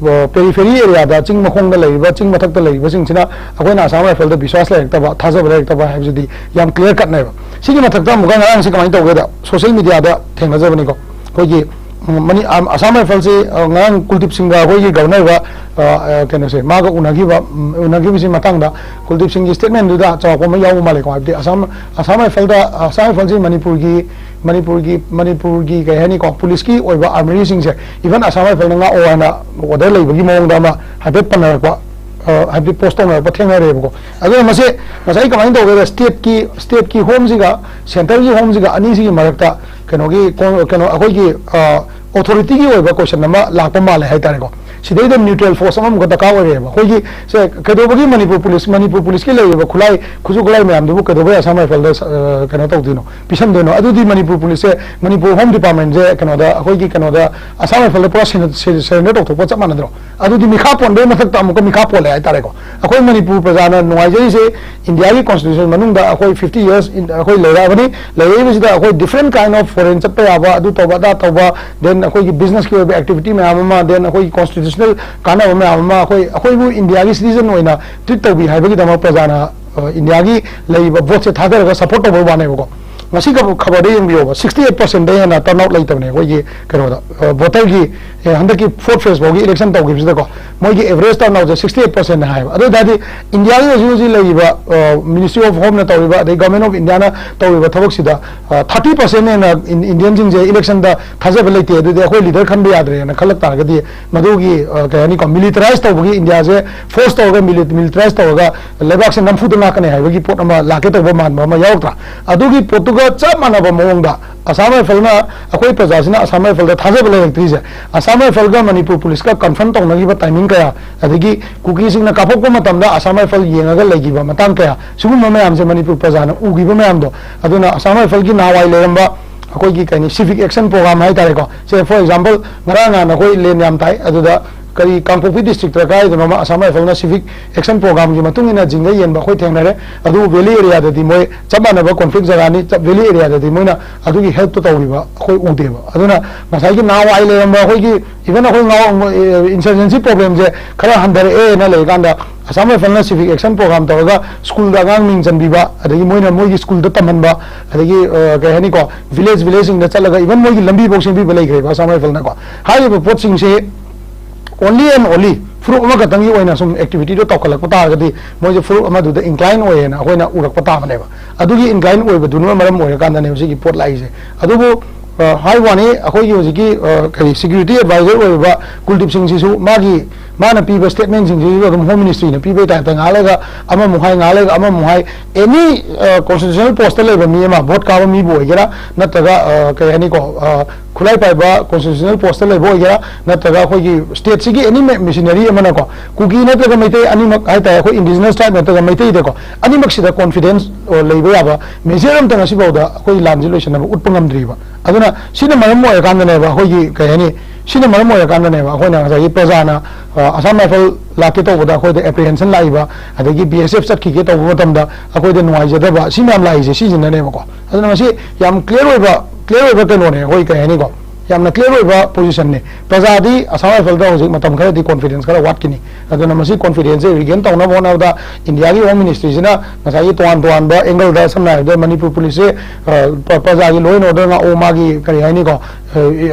ꯄꯦꯔꯤꯐꯦꯔꯤ ꯑꯦꯔꯤꯌꯥꯗ, ꯆꯤꯡ ꯃꯈꯣꯡꯗ ꯂꯩꯔꯤꯕ, ꯆꯤꯡ ꯃꯊꯛꯇ ꯂꯩꯔꯤꯕꯁꯤꯡꯁꯤꯅ ꯑꯩꯈꯣꯏꯅ ꯑꯁꯥꯝ ꯔꯥꯏꯐꯜꯗ ꯕꯤꯁ꯭ꯋꯥꯁ ꯂꯩꯔꯛꯇꯕ, ꯊꯥꯖꯕ ꯂꯩꯔꯛꯇꯕ ꯍꯥꯏꯕꯁꯤꯗꯤ ꯌꯥꯝ ꯀ꯭ꯂꯤꯌꯔ ꯀꯠꯅꯦꯕ꯫ ꯁꯤꯒꯤ ꯃꯊꯛꯇ ꯑꯃꯨꯛꯀ ꯉꯔꯥꯡꯁꯦ ꯀꯃꯥꯏꯅ ꯇꯧꯒꯦꯗ, ꯁꯣꯁꯤꯌꯦꯜ ꯃꯤꯗꯤꯌꯥꯗ ꯊꯦꯡꯅꯖꯕꯅꯤꯀꯣ꯫ ꯑꯩꯈꯣꯏꯒꯤ ꯎꯝ, ꯃꯅꯤ-, ꯑꯝ-, ꯑꯁꯥꯝ ꯔꯥꯏꯐꯜꯁꯤ, ꯑ, ꯉꯔꯥꯡ ꯀꯨꯜꯗꯤꯞ ꯁꯤꯡꯒ ꯑꯩꯈꯣꯏꯒꯤ ꯒꯚꯔꯅꯔꯒ, ꯑ, ꯑ, ꯀꯩꯅꯣꯁꯦ, ꯃꯥꯒ ꯎꯅꯈꯤꯕ, ꯎꯝ, ꯎꯅꯈꯤꯕꯁꯤ ꯃꯇꯥꯡꯗ ꯀꯨꯜꯗꯤꯞ ꯁꯤꯡꯒꯤ ꯁ꯭ꯇꯦꯠꯃꯦꯟꯗꯨꯗ ꯆꯥꯎꯔꯥꯛꯄ ꯑꯃ ꯌꯥꯎꯕ ꯃꯥꯜꯂꯦꯀꯣ꯫ ꯍꯥꯏꯕꯗꯤ ꯑꯁꯥꯝ, ꯑꯁꯥꯝ ꯔꯥꯏꯐꯜꯗ, ꯑꯁꯥꯝ ꯔꯥꯏꯐꯜꯁꯤ ꯃꯅꯤꯄꯨꯔꯒꯤ, ꯃꯅꯤꯄꯨꯔꯒꯤ, ꯃꯅꯤꯄꯨꯔꯒꯤ ꯀꯩ ꯍꯥꯏꯅꯤꯀꯣ, ꯄꯨꯂꯤꯁꯀꯤ ꯑꯣꯏꯕ ꯑꯥꯔꯃꯔꯤꯁꯤꯡꯁꯦ even ꯑꯁꯥꯝ ꯔꯥꯏꯐꯜꯅ ꯉꯥꯛꯑꯣ ꯍꯥꯏꯅ ꯑꯣꯔꯗꯔ ꯂꯩꯕꯒꯤ ꯃꯑꯣꯡꯗ ꯑꯃ ꯍꯥꯏꯐꯦꯠ ꯄꯟꯅꯔꯛꯄ, ꯑ, ꯍꯥꯏꯕꯗꯤ ꯄꯣꯁ ꯇꯧꯅꯔꯛꯄ ꯊꯦꯡꯅꯔꯦꯕꯀꯣ꯫ ꯑꯗꯨꯅ ꯃꯁꯤ ꯉꯁꯥꯏ ꯀꯃꯥꯏꯅ ꯇꯧꯒꯦꯗ, ꯁ꯭ꯇꯦꯠꯀꯤ, ꯁ꯭ꯇꯦꯠꯀꯤ ꯍꯣꯝꯁꯤꯒ ꯁꯦꯟꯇꯔꯒꯤ ꯍꯣꯝꯁꯤꯒ ꯑꯅꯤꯁꯤꯒꯤ ꯃꯔꯛꯇ ꯀꯩꯅꯣꯒꯤ ꯀꯣ-, ꯀꯩꯅꯣ ꯑꯩꯈꯣꯏꯒꯤ, ꯑ, ꯑꯣꯊꯣꯔꯤꯇꯤꯒꯤ ꯑꯣꯏꯕ ꯀꯣꯏꯁꯟ ꯑꯃ ꯂꯥꯛꯄ ꯃꯥꯜꯂꯦ ꯍꯥꯏꯇꯥꯔꯦꯀꯣ꯫ ꯁꯤꯗꯩꯗ ꯅ꯭ꯌꯨꯇ꯭ꯔꯦꯜ ꯐꯣꯔꯁ ꯑꯃꯃꯨꯛꯀ ꯗꯔꯀꯥꯔ ꯑꯣꯏꯔꯦꯕ꯫ ꯑꯩꯈꯣꯏꯒꯤ ꯁꯦ ꯀꯩꯗꯧꯕꯒꯤ ꯃꯅꯤꯄꯨꯔ ꯄꯨꯂꯤꯁ, ꯃꯅꯤꯄꯨꯔ ꯄꯨꯂꯤꯁꯀꯤ ꯂꯩꯔꯤꯕ ꯈꯨꯠꯂꯥꯏ, ꯈꯨꯠꯁꯨ ꯈꯨꯠꯂꯥꯏ ꯃꯌꯥꯝꯗꯨꯕꯨ ꯀꯩꯗꯧꯕꯩ ꯑꯁꯥꯝ ꯔꯥꯏꯐꯜꯗ, ꯑ, ꯀꯩꯅꯣ ꯇꯧꯗꯣꯏꯅꯣ, ꯄꯤꯁꯟꯗꯣꯏꯅꯣ? ꯑꯗꯨꯗꯤ ꯃꯅꯤꯄꯨꯔ ꯄꯨꯂꯤꯁꯁꯦ, ꯃꯅꯤꯄꯨꯔ ꯍꯣꯝ ꯗꯤꯄꯥꯔꯠꯃꯦꯟꯁꯦ ꯀꯩꯅꯣꯗ, ꯑꯩꯈꯣꯏꯒꯤ ꯀꯩꯅꯣꯗ ꯑꯁꯥꯝ ꯔꯥꯏꯐꯜꯗ ꯄꯨꯔꯥ ꯁꯦꯅ-, ꯁꯦ-, ꯁꯔꯦꯟꯗꯔ ꯇꯧꯊꯣꯛꯄ ꯆꯞ ꯃꯥꯟꯅꯗ꯭ꯔꯣ? ꯑꯗꯨꯗꯤ ꯃꯤꯈꯥ ꯄꯣꯟꯕꯒꯤ ꯃꯊꯛꯇ ꯑꯃꯨꯛꯀ ꯃꯤꯈꯥ ꯄꯣꯜꯂꯦ ꯍꯥꯏꯇꯥꯔꯦꯀꯣ꯫ ꯑꯩꯈꯣꯏ ꯃꯅꯤꯄꯨꯔ ꯄ꯭ꯔꯖꯥꯅ ꯅꯨꯡꯉꯥꯏꯖꯔꯤꯁꯦ ꯏꯟꯗꯤꯌꯥꯒꯤ ꯀꯣꯟꯁꯇꯤꯇ꯭ꯌꯨꯁꯟ ꯃꯅꯨꯡꯗ ꯑꯩꯈꯣꯏ fifty years in-, ꯑꯩꯈꯣꯏ ꯂꯩꯔꯛꯑꯕꯅꯤ꯫ ꯂꯩꯔꯛꯏꯕꯁꯤꯗ ꯑꯩꯈꯣꯏ different kind of foreign ꯆꯠꯄ ꯌꯥꯕ, ꯑꯗꯨ ꯇꯧꯕ, ꯑꯗꯥ ꯇꯧꯕ, then ꯑꯩꯈꯣꯏꯒꯤ ꯕꯤꯖꯤꯅꯦꯁꯀꯤ ꯑꯣꯏꯕ ꯑꯦꯛꯇꯤꯚꯤꯇꯤ ꯃꯌꯥꯝ ꯑꯃ, then ꯑꯩꯈꯣꯏꯒꯤ ꯀꯣꯟꯁꯇꯤꯇ꯭ꯌꯨꯁꯅꯦꯜ ꯀꯥꯟꯅꯕ ꯃꯌꯥꯝ ꯑꯃ, ꯑꯩꯈꯣꯏ, ꯑꯩꯈꯣꯏꯕꯨ ꯏꯟꯗꯤꯌꯥꯒꯤ ꯁꯤꯇꯤꯖꯟ ꯑꯣꯏꯅ ꯇ꯭ꯔꯤꯠ ꯇꯧꯕꯤ ꯍꯥꯏꯕꯒꯤꯗꯃꯛ ꯄ꯭ꯔꯖꯥꯅ, ꯑ, ꯏꯟꯗꯤꯌꯥꯒꯤ ꯂꯩꯔꯤꯕ ꯚꯣꯠꯁꯦ ꯊꯥꯗꯔꯒ ꯁꯄꯣꯔꯠ ꯇꯧꯕ ꯋꯥꯅꯦꯕꯀꯣ꯫ ꯉꯁꯤ ꯈꯕ-, ꯈꯕꯔꯗ ꯌꯦꯡꯕꯤꯌꯣꯕ, sixty eight percent ꯍꯦꯟꯅ turn out ꯂꯩꯇꯕꯅꯦ ꯑꯩꯈꯣꯏꯒꯤ ꯀꯩꯅꯣꯗ, ꯑ, ꯚꯣꯇꯔꯒꯤ ꯍꯟꯗꯛꯀꯤ fourth phase ꯐꯥꯎꯒꯤ election ꯇꯧꯈꯤꯕꯁꯤꯗꯀꯣ, ꯃꯣꯏꯒꯤ average turnout ꯁꯦ sixty eight percent ꯍꯥꯏꯌꯦꯕ꯫ ꯑꯗꯨ ꯑꯣꯏ ꯇꯥꯔꯗꯤ ꯏꯟꯗꯤꯌꯥꯒꯤ ꯍꯧꯖꯤꯛ ꯍꯧꯖꯤꯛ ꯂꯩꯔꯤꯕ, ꯑ, Ministry of Home ꯅ ꯇꯧꯔꯤꯕ, ꯑꯗꯩ Government of India ꯅ ꯇꯧꯔꯤꯕ ꯊꯕꯛꯁꯤꯗ, ꯑ, thirty percent ꯍꯦꯟꯅ ꯏꯟ-, Indian ꯁꯤꯡꯁꯦ election ꯗ ꯊꯥꯖꯕ ꯂꯩꯇꯦ, ꯑꯗꯨꯗꯤ ꯑꯩꯈꯣꯏ leader ꯈꯟꯕ ꯌꯥꯗ꯭ꯔꯦꯅ ꯈꯜꯂꯛ ꯇꯥꯔꯒꯗꯤ, ꯃꯗꯨꯒꯤ, ꯑ, ꯀꯩ ꯍꯥꯏꯅꯤꯀꯣ, militarize ꯇꯧꯕꯒꯤ, ꯏꯟꯗꯤꯌꯥꯁꯦ force ꯇꯧꯔꯒ mili-, militarize ꯇꯧꯔꯒ ꯂꯩꯕꯥꯛꯁꯦ ꯅꯝꯐꯨꯗ ꯉꯥꯛꯀꯅꯤ ꯍꯥꯏꯕꯒꯤ ꯄꯣꯠ ꯑꯃ ꯂꯥꯛꯀꯦ ꯇꯧꯕ ꯃꯥꯟꯕ ꯑꯃ ꯌꯥꯎꯔꯛꯇ꯭ꯔꯥ? ꯑꯗꯨꯒꯤ ꯄꯣꯠꯇꯨꯒ ꯆꯞ ꯃꯥꯟꯅꯕ ꯃꯑꯣꯡꯗ Assam Rifle ꯅ, ꯑꯩꯈꯣꯏ ꯄ꯭ꯔꯖꯥꯁꯤꯅ Assam Rifle ꯗ ꯊꯥꯖꯕ ꯂꯩꯔꯛꯇ꯭ꯔꯤꯁꯦ, Assam Rifle ꯒ ꯃꯅꯤꯄꯨꯔ ꯄꯨꯂꯤꯁꯀ confront ꯇꯧꯅꯈꯤꯕ timing ꯀꯌꯥ, ꯑꯗꯒꯤ ꯀꯨꯀꯤꯁꯤꯡꯅ ꯀꯥꯞꯊꯣꯛꯄ ꯃꯇꯝꯗ Assam Rifle ꯌꯦꯡꯉꯒ ꯂꯩꯈꯤꯕ ꯃꯇꯥꯡ ꯀꯌꯥ, ꯁꯤꯒꯨꯝꯕ ꯃꯌꯥꯝꯁꯦ ꯃꯅꯤꯄꯨꯔ ꯄ꯭ꯔꯖꯥꯅ ꯎꯈꯤꯕ ꯃꯌꯥꯝꯗꯣ, ꯑꯗꯨꯅ Assam Rifle ꯒꯤ ꯅꯍꯥꯟꯋꯥꯏ ꯂꯩꯔꯝꯕ ꯑꯩꯈꯣꯏꯒꯤ ꯀꯩꯅꯤ, civic action program ꯍꯥꯏꯇꯥꯔꯦꯀꯣ꯫ ꯁꯦ, for example, ꯉꯔꯥꯡ ꯅꯍꯥꯟ ꯑꯩꯈꯣꯏ ꯂꯦꯟ ꯌꯥꯝ ꯇꯥꯏ, ꯑꯗꯨꯗ ꯀꯔꯤ, ꯀꯥꯡꯄꯣꯛꯄꯤ district ꯇ ꯀꯥꯏꯗꯅꯣꯃ Assam Rifle ꯅ civic action program ꯒꯤ ꯃꯇꯨꯡ ꯏꯟꯅ ꯖꯤꯡꯒ ꯌꯦꯟꯕ ꯑꯩꯈꯣꯏ ꯊꯦꯡꯅꯔꯦ꯫ ꯑꯗꯨꯕꯨ valley area ꯗꯗꯤ ꯃꯣꯏ ꯆꯞ ꯃꯥꯟꯅꯕ conflict ꯖꯒꯥꯅꯤ, ꯆꯞ, valley area ꯗꯗꯤ ꯃꯣꯏꯅ ꯑꯗꯨꯒꯤ help ꯇꯣ ꯇꯧꯕꯤꯕ ꯑꯩꯈꯣꯏ ꯎꯗꯦꯕ꯫ ꯑꯗꯨꯅ ꯉꯁꯥꯏꯒꯤ ꯅꯍꯥꯟꯋꯥꯏ ꯂꯩꯔꯝꯕ ꯑꯩꯈꯣꯏꯒꯤ, even ꯑꯩꯈꯣꯏ ꯉꯥꯎ-, insurgency problem ꯁꯦ ꯈꯔ ꯍꯟꯊꯔꯛꯑꯦꯅ ꯂꯩꯔꯀꯥꯟꯗ, Assam Rifle ꯅ civic action program ꯇꯧꯔꯒ school ꯗ ꯑꯉꯥꯡ ꯃꯤꯡ ꯆꯟꯕꯤꯕ, ꯑꯗꯒꯤ ꯃꯣꯏꯅ ꯃꯣꯏꯒꯤ school ꯗ ꯇꯝꯍꯟꯕ, ꯑꯗꯒꯤ, ꯑ, ꯀꯩ ꯍꯥꯏꯅꯤꯀꯣ, village, village ꯁꯤꯡꯗ ꯆꯠꯂꯒ even ꯃꯣꯏꯒꯤ ꯂꯝꯕꯤꯐꯧ ꯁꯦꯝꯕꯤꯕ ꯂꯩꯈ꯭ꯔꯦꯕ Assam Rifle ꯅꯀꯣ꯫ ꯍꯥꯏꯔꯤꯕ ꯄꯣꯠꯁꯤꯡꯁꯦ only and only ꯐꯨꯔꯨꯞ ꯑꯃꯈꯛꯇꯪꯒꯤ ꯑꯣꯏꯅ ꯁꯨꯝ activity ꯗꯣ ꯇꯧꯈꯠꯂꯛꯄ ꯇꯥꯔꯒꯗꯤ, ꯃꯣꯏꯁꯦ ꯐꯨꯔꯨꯞ ꯑꯃꯗꯨꯗ incline ꯑꯣꯏꯌꯦꯅ ꯑꯩꯈꯣꯏꯅ ꯎꯔꯛꯄ ꯇꯥꯕꯅꯦꯕ꯫ ꯑꯗꯨꯒꯤ incline ꯑꯣꯏꯕꯗꯨꯅ ꯃꯔꯝ ꯑꯣꯏꯔꯀꯥꯟꯗꯅꯦꯕ ꯁꯤꯒꯤ ꯄꯣꯠ ꯂꯥꯛꯏꯁꯦ꯫ ꯑꯗꯨꯕꯨ, ꯑ, ꯍꯥꯏꯕ ꯋꯥꯅꯤ, ꯑꯩꯈꯣꯏꯒꯤ ꯍꯧꯖꯤꯛꯀꯤ, ꯑ, ꯀꯔꯤ, security advisor ꯑꯣꯏꯔꯤꯕ ꯀꯨꯜꯗꯤꯞ ꯁꯤꯡꯁꯤꯁꯨ ꯃꯥꯒꯤ, ꯃꯥꯅ ꯄꯤꯕ statement ꯁꯤꯡꯁꯤꯁꯨ ꯑꯗꯨꯝ Home Ministry ꯅ ꯄꯤꯕꯩ type ꯇ ꯉꯥꯏꯍꯥꯛ ꯂꯩꯒ ꯑꯃꯃꯨꯛ ꯍꯥꯏ, ꯉꯥꯏꯍꯥꯛ ꯂꯩꯒ ꯑꯃꯃꯨꯛ ꯍꯥꯏ꯫ Any, ꯑ, constitutional post ꯇ ꯂꯩꯕ ꯃꯤ ꯑꯃ, vote ꯀꯥꯕ ꯃꯤꯕꯨ ꯑꯣꯏꯒꯦꯔꯥ, ꯅꯠꯇ꯭ꯔꯒ, ꯑ, ꯀꯩ ꯍꯥꯏꯅꯤꯀꯣ, ꯑ, ꯈꯨꯠꯂꯥꯏ ꯄꯥꯏꯕ constitutional post ꯇ ꯂꯩꯕ ꯑꯣꯏꯒꯦꯔꯥ, ꯅꯠꯇ꯭ꯔꯒ ꯑꯩꯈꯣꯏꯒꯤ state ꯁꯤꯒꯤ any ma-, missionary ꯑꯃꯅꯀꯣ, ꯀꯨꯀꯤ ꯅꯠꯇ꯭ꯔꯒ ꯃꯩꯇꯩ ꯑꯅꯤꯃꯛ ꯍꯥꯏꯇꯥꯔꯦ, ꯑꯩꯈꯣꯏ indigenous tribe ꯅꯠꯇ꯭ꯔꯒ ꯃꯩꯇꯩꯗꯀꯣ, ꯑꯅꯤꯃꯛꯁꯤꯗ confidence, ꯑ, ꯂꯩꯕ ꯌꯥꯕ measure ꯑꯝꯇ ꯉꯁꯤꯐꯥꯎꯗ ꯑꯩꯈꯣꯏ ꯂꯥꯟꯁꯤ ꯂꯣꯏꯁꯤꯟꯅꯕ ꯎꯠꯄ ꯉꯝꯗ꯭ꯔꯤꯕ꯫ ꯑꯗꯨꯅ ꯁꯤꯅ ꯃꯔꯝ ꯑꯣꯏꯔꯀꯥꯟꯗꯅꯦꯕ ꯑꯩꯈꯣꯏꯒꯤ, ꯀꯩ ꯍꯥꯏꯅꯤ, ꯁꯤꯅ ꯃꯔꯝ ꯑꯣꯏꯔꯀꯥꯟꯗꯅꯦꯕ ꯑꯩꯈꯣꯏꯅ ꯉꯁꯥꯏꯒꯤ ꯄ꯭ꯔꯖꯥꯅ, ꯑ, Assam Rifle ꯂꯥꯛꯀꯦ ꯇꯧꯕꯗ ꯑꯩꯈꯣꯏꯗ apprehension ꯂꯥꯛꯏꯕ, ꯑꯗꯒꯤ B S F ꯆꯠꯈꯤꯒꯦ ꯇꯧꯕ ꯃꯇꯝꯗ ꯑꯩꯈꯣꯏꯗ ꯅꯨꯡꯉꯥꯏꯖꯗꯕ, ꯁꯤ ꯃꯌꯥꯝ ꯂꯥꯛꯏꯁꯦ ꯁꯤꯁꯤꯅꯅꯦꯕꯀꯣ꯫ ꯑꯗꯨꯅ ꯃꯁꯤ ꯌꯥꯝ clear ꯑꯣꯏꯕ, clear ꯑꯣꯏꯕ ꯀꯩꯅꯣꯅꯦ, ꯑꯩꯈꯣꯏ ꯀꯩ ꯍꯥꯏꯅꯤꯀꯣ, ꯌꯥꯝꯅ clear ꯑꯣꯏꯕ position ꯅꯦ꯫ ꯄ꯭ꯔꯖꯥꯗꯤ Assam Rifle ꯗ ꯍꯧꯖꯤꯛ ꯃꯇꯝ ꯈꯔꯗꯤ confidence ꯈꯔ ꯋꯥꯠꯈꯤꯅꯤ꯫ ꯑꯗꯨꯅ ꯃꯁꯤ confidence ꯁꯦ regain ꯇꯧꯅꯕ ꯍꯣꯠꯅꯕꯗ ꯏꯟꯗꯤꯌꯥꯒꯤ Home Ministry ꯁꯤꯅ ꯉꯁꯥꯏꯒꯤ ꯇꯣꯉꯥꯟ ꯇꯣꯉꯥꯟꯕ angle ꯗ, ꯁꯝꯅ ꯍꯥꯏꯔꯕꯗ ꯃꯅꯤꯄꯨꯔ ꯄꯨꯂꯤꯁꯁꯦ, ꯑ, ꯄ꯭ꯔ-, ꯄ꯭ꯔꯖꯥꯒꯤ law and order ꯉꯥꯛꯑꯣ, ꯃꯥꯒꯤ ꯀꯔꯤ ꯍꯥꯏꯅꯤꯀꯣ,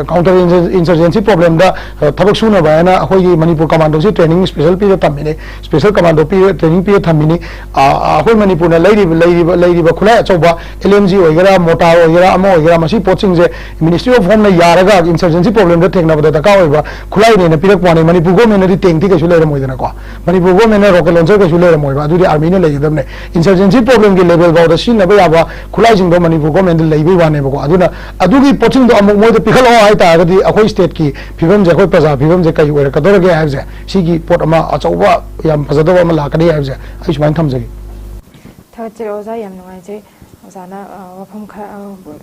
ꯀꯥꯎꯟꯇꯔ ꯏꯟꯁꯔꯖꯦꯟꯁꯤ ꯄ꯭ꯔꯣꯕ꯭ꯂꯦꯝꯗ ꯊꯕꯛ ꯁꯨꯅꯕ ꯍꯥꯏꯅ ꯑꯩꯈꯣꯏꯒꯤ ꯃꯅꯤꯄꯨꯔ ꯀꯃꯥꯟꯗꯣꯁꯤ ꯇ꯭ꯔꯦꯅꯤꯡ ꯁ꯭ꯄꯦꯁꯦꯜ ꯄꯤꯔ ꯊꯝꯃꯤꯅꯤ, ꯁ꯭ꯄꯦꯁꯦꯜ ꯀꯃꯥꯟꯗꯣ ꯄꯤꯔ ꯇ꯭ꯔꯦꯅꯤꯡ ꯄꯤꯔ ꯊꯝꯃꯤꯅꯤ꯫ ꯑ, ꯑꯩꯈꯣꯏ ꯃꯅꯤꯄꯨꯔꯅ ꯂꯩꯔꯤꯕ ꯂꯩꯔꯤꯕ ꯂꯩꯔꯤꯕ ꯈꯨꯠꯂꯥꯏ ꯑꯆꯧꯕ, ꯑꯦꯜ ꯑꯦꯝ ꯖꯤ ꯑꯣꯏꯒꯦꯔꯥ, ꯃꯣꯔꯇꯥꯔ ꯑꯣꯏꯒꯦꯔꯥ, ꯑꯃ ꯑꯣꯏꯒꯦꯔꯥ, ꯃꯁꯤ ꯄꯣꯠꯁꯤꯡꯁꯦ ꯃꯤꯅꯤꯁꯇ꯭ꯔꯤ ꯑꯣꯐ ꯍꯣꯝꯅ ꯌꯥꯔꯒ ꯏꯟꯁꯔꯖꯦꯟꯁꯤ ꯄ꯭ꯔꯣꯕ꯭ꯂꯦꯝꯗ ꯊꯦꯡꯅꯕꯗ ꯗꯔꯀꯥꯔ ꯑꯣꯏꯕ ꯈꯨꯠꯂꯥꯏꯅꯦꯅ ꯄꯤꯔꯛꯄ ꯋꯥꯅꯤ꯫ ꯃꯅꯤꯄꯨꯔ ꯒꯣꯔꯃꯦꯟꯅꯗꯤ ꯇꯦꯡꯇꯤ ꯀꯩꯁꯨ ꯂꯩꯔꯝꯃꯣꯏꯗꯅꯀꯣ꯫ ꯃꯅꯤꯄꯨꯔ ꯒꯣꯔꯃꯦꯟꯅ ꯔꯣꯀꯦꯠ ꯂꯣꯟꯆꯔ ꯀꯩꯁꯨ ꯂꯩꯔꯝꯃꯣꯏꯕ, ꯑꯗꯨꯗꯤ ꯑꯥꯔꯃꯤꯅ ꯂꯩꯒꯗꯕꯅꯦ꯫ ꯏꯟꯁꯔꯖꯦꯟꯁꯤ ꯄ꯭ꯔꯣꯕ꯭ꯂꯦꯝꯒꯤ ꯂꯦꯚꯦꯜ ꯐꯥꯎꯗ ꯁꯤꯖꯤꯟꯅꯕ ꯌꯥꯕ ꯈꯨꯠꯂꯥꯏꯁꯤꯡꯗꯣ ꯃꯅꯤꯄꯨꯔ ꯒꯣꯔꯃꯦꯟꯗ ꯂꯩꯕꯩ ꯋꯥꯅꯦꯕꯀꯣ꯫ ꯑꯗꯨꯅ ꯑꯗꯨꯒꯤ ꯄꯣꯠꯁꯤꯡꯗꯣ ꯑꯃꯨꯛ ꯃꯣꯏꯗ ꯄꯤꯈꯠꯂꯛꯑꯣ ꯍꯥꯏꯇꯥꯔꯒꯗꯤ ꯑꯩꯈꯣꯏ ꯁ꯭ꯇꯦꯠꯀꯤ ꯐꯤꯕꯝꯁꯦ, ꯑꯩꯈꯣꯏ ꯄ꯭ꯔꯖꯥ ꯐꯤꯕꯝꯁꯦ ꯀꯔꯤ ꯑꯣꯏꯔꯛꯀꯗꯧꯔꯒꯦ ꯍꯥꯏꯕꯁꯦ, ꯁꯤꯒꯤ ꯄꯣꯠ ꯑꯃ ꯑꯆꯧꯕ ꯌꯥꯝ ꯐꯖꯗꯕ ꯑꯃ ꯂꯥꯛꯀꯅꯤ ꯍꯥꯏꯕꯁꯦ ꯑꯩ ꯁꯨꯃꯥꯏꯅ ꯊꯝꯖꯒꯦ꯫ ꯊꯥꯒꯠꯆꯔꯤ ꯑꯣꯖꯥ, ꯌꯥꯝ ꯅꯨꯡꯉꯥꯏꯖꯩ꯫ ꯑꯣꯖꯥꯅ, ꯑ, ꯋꯥꯐꯝ ꯈꯔ, ꯑ,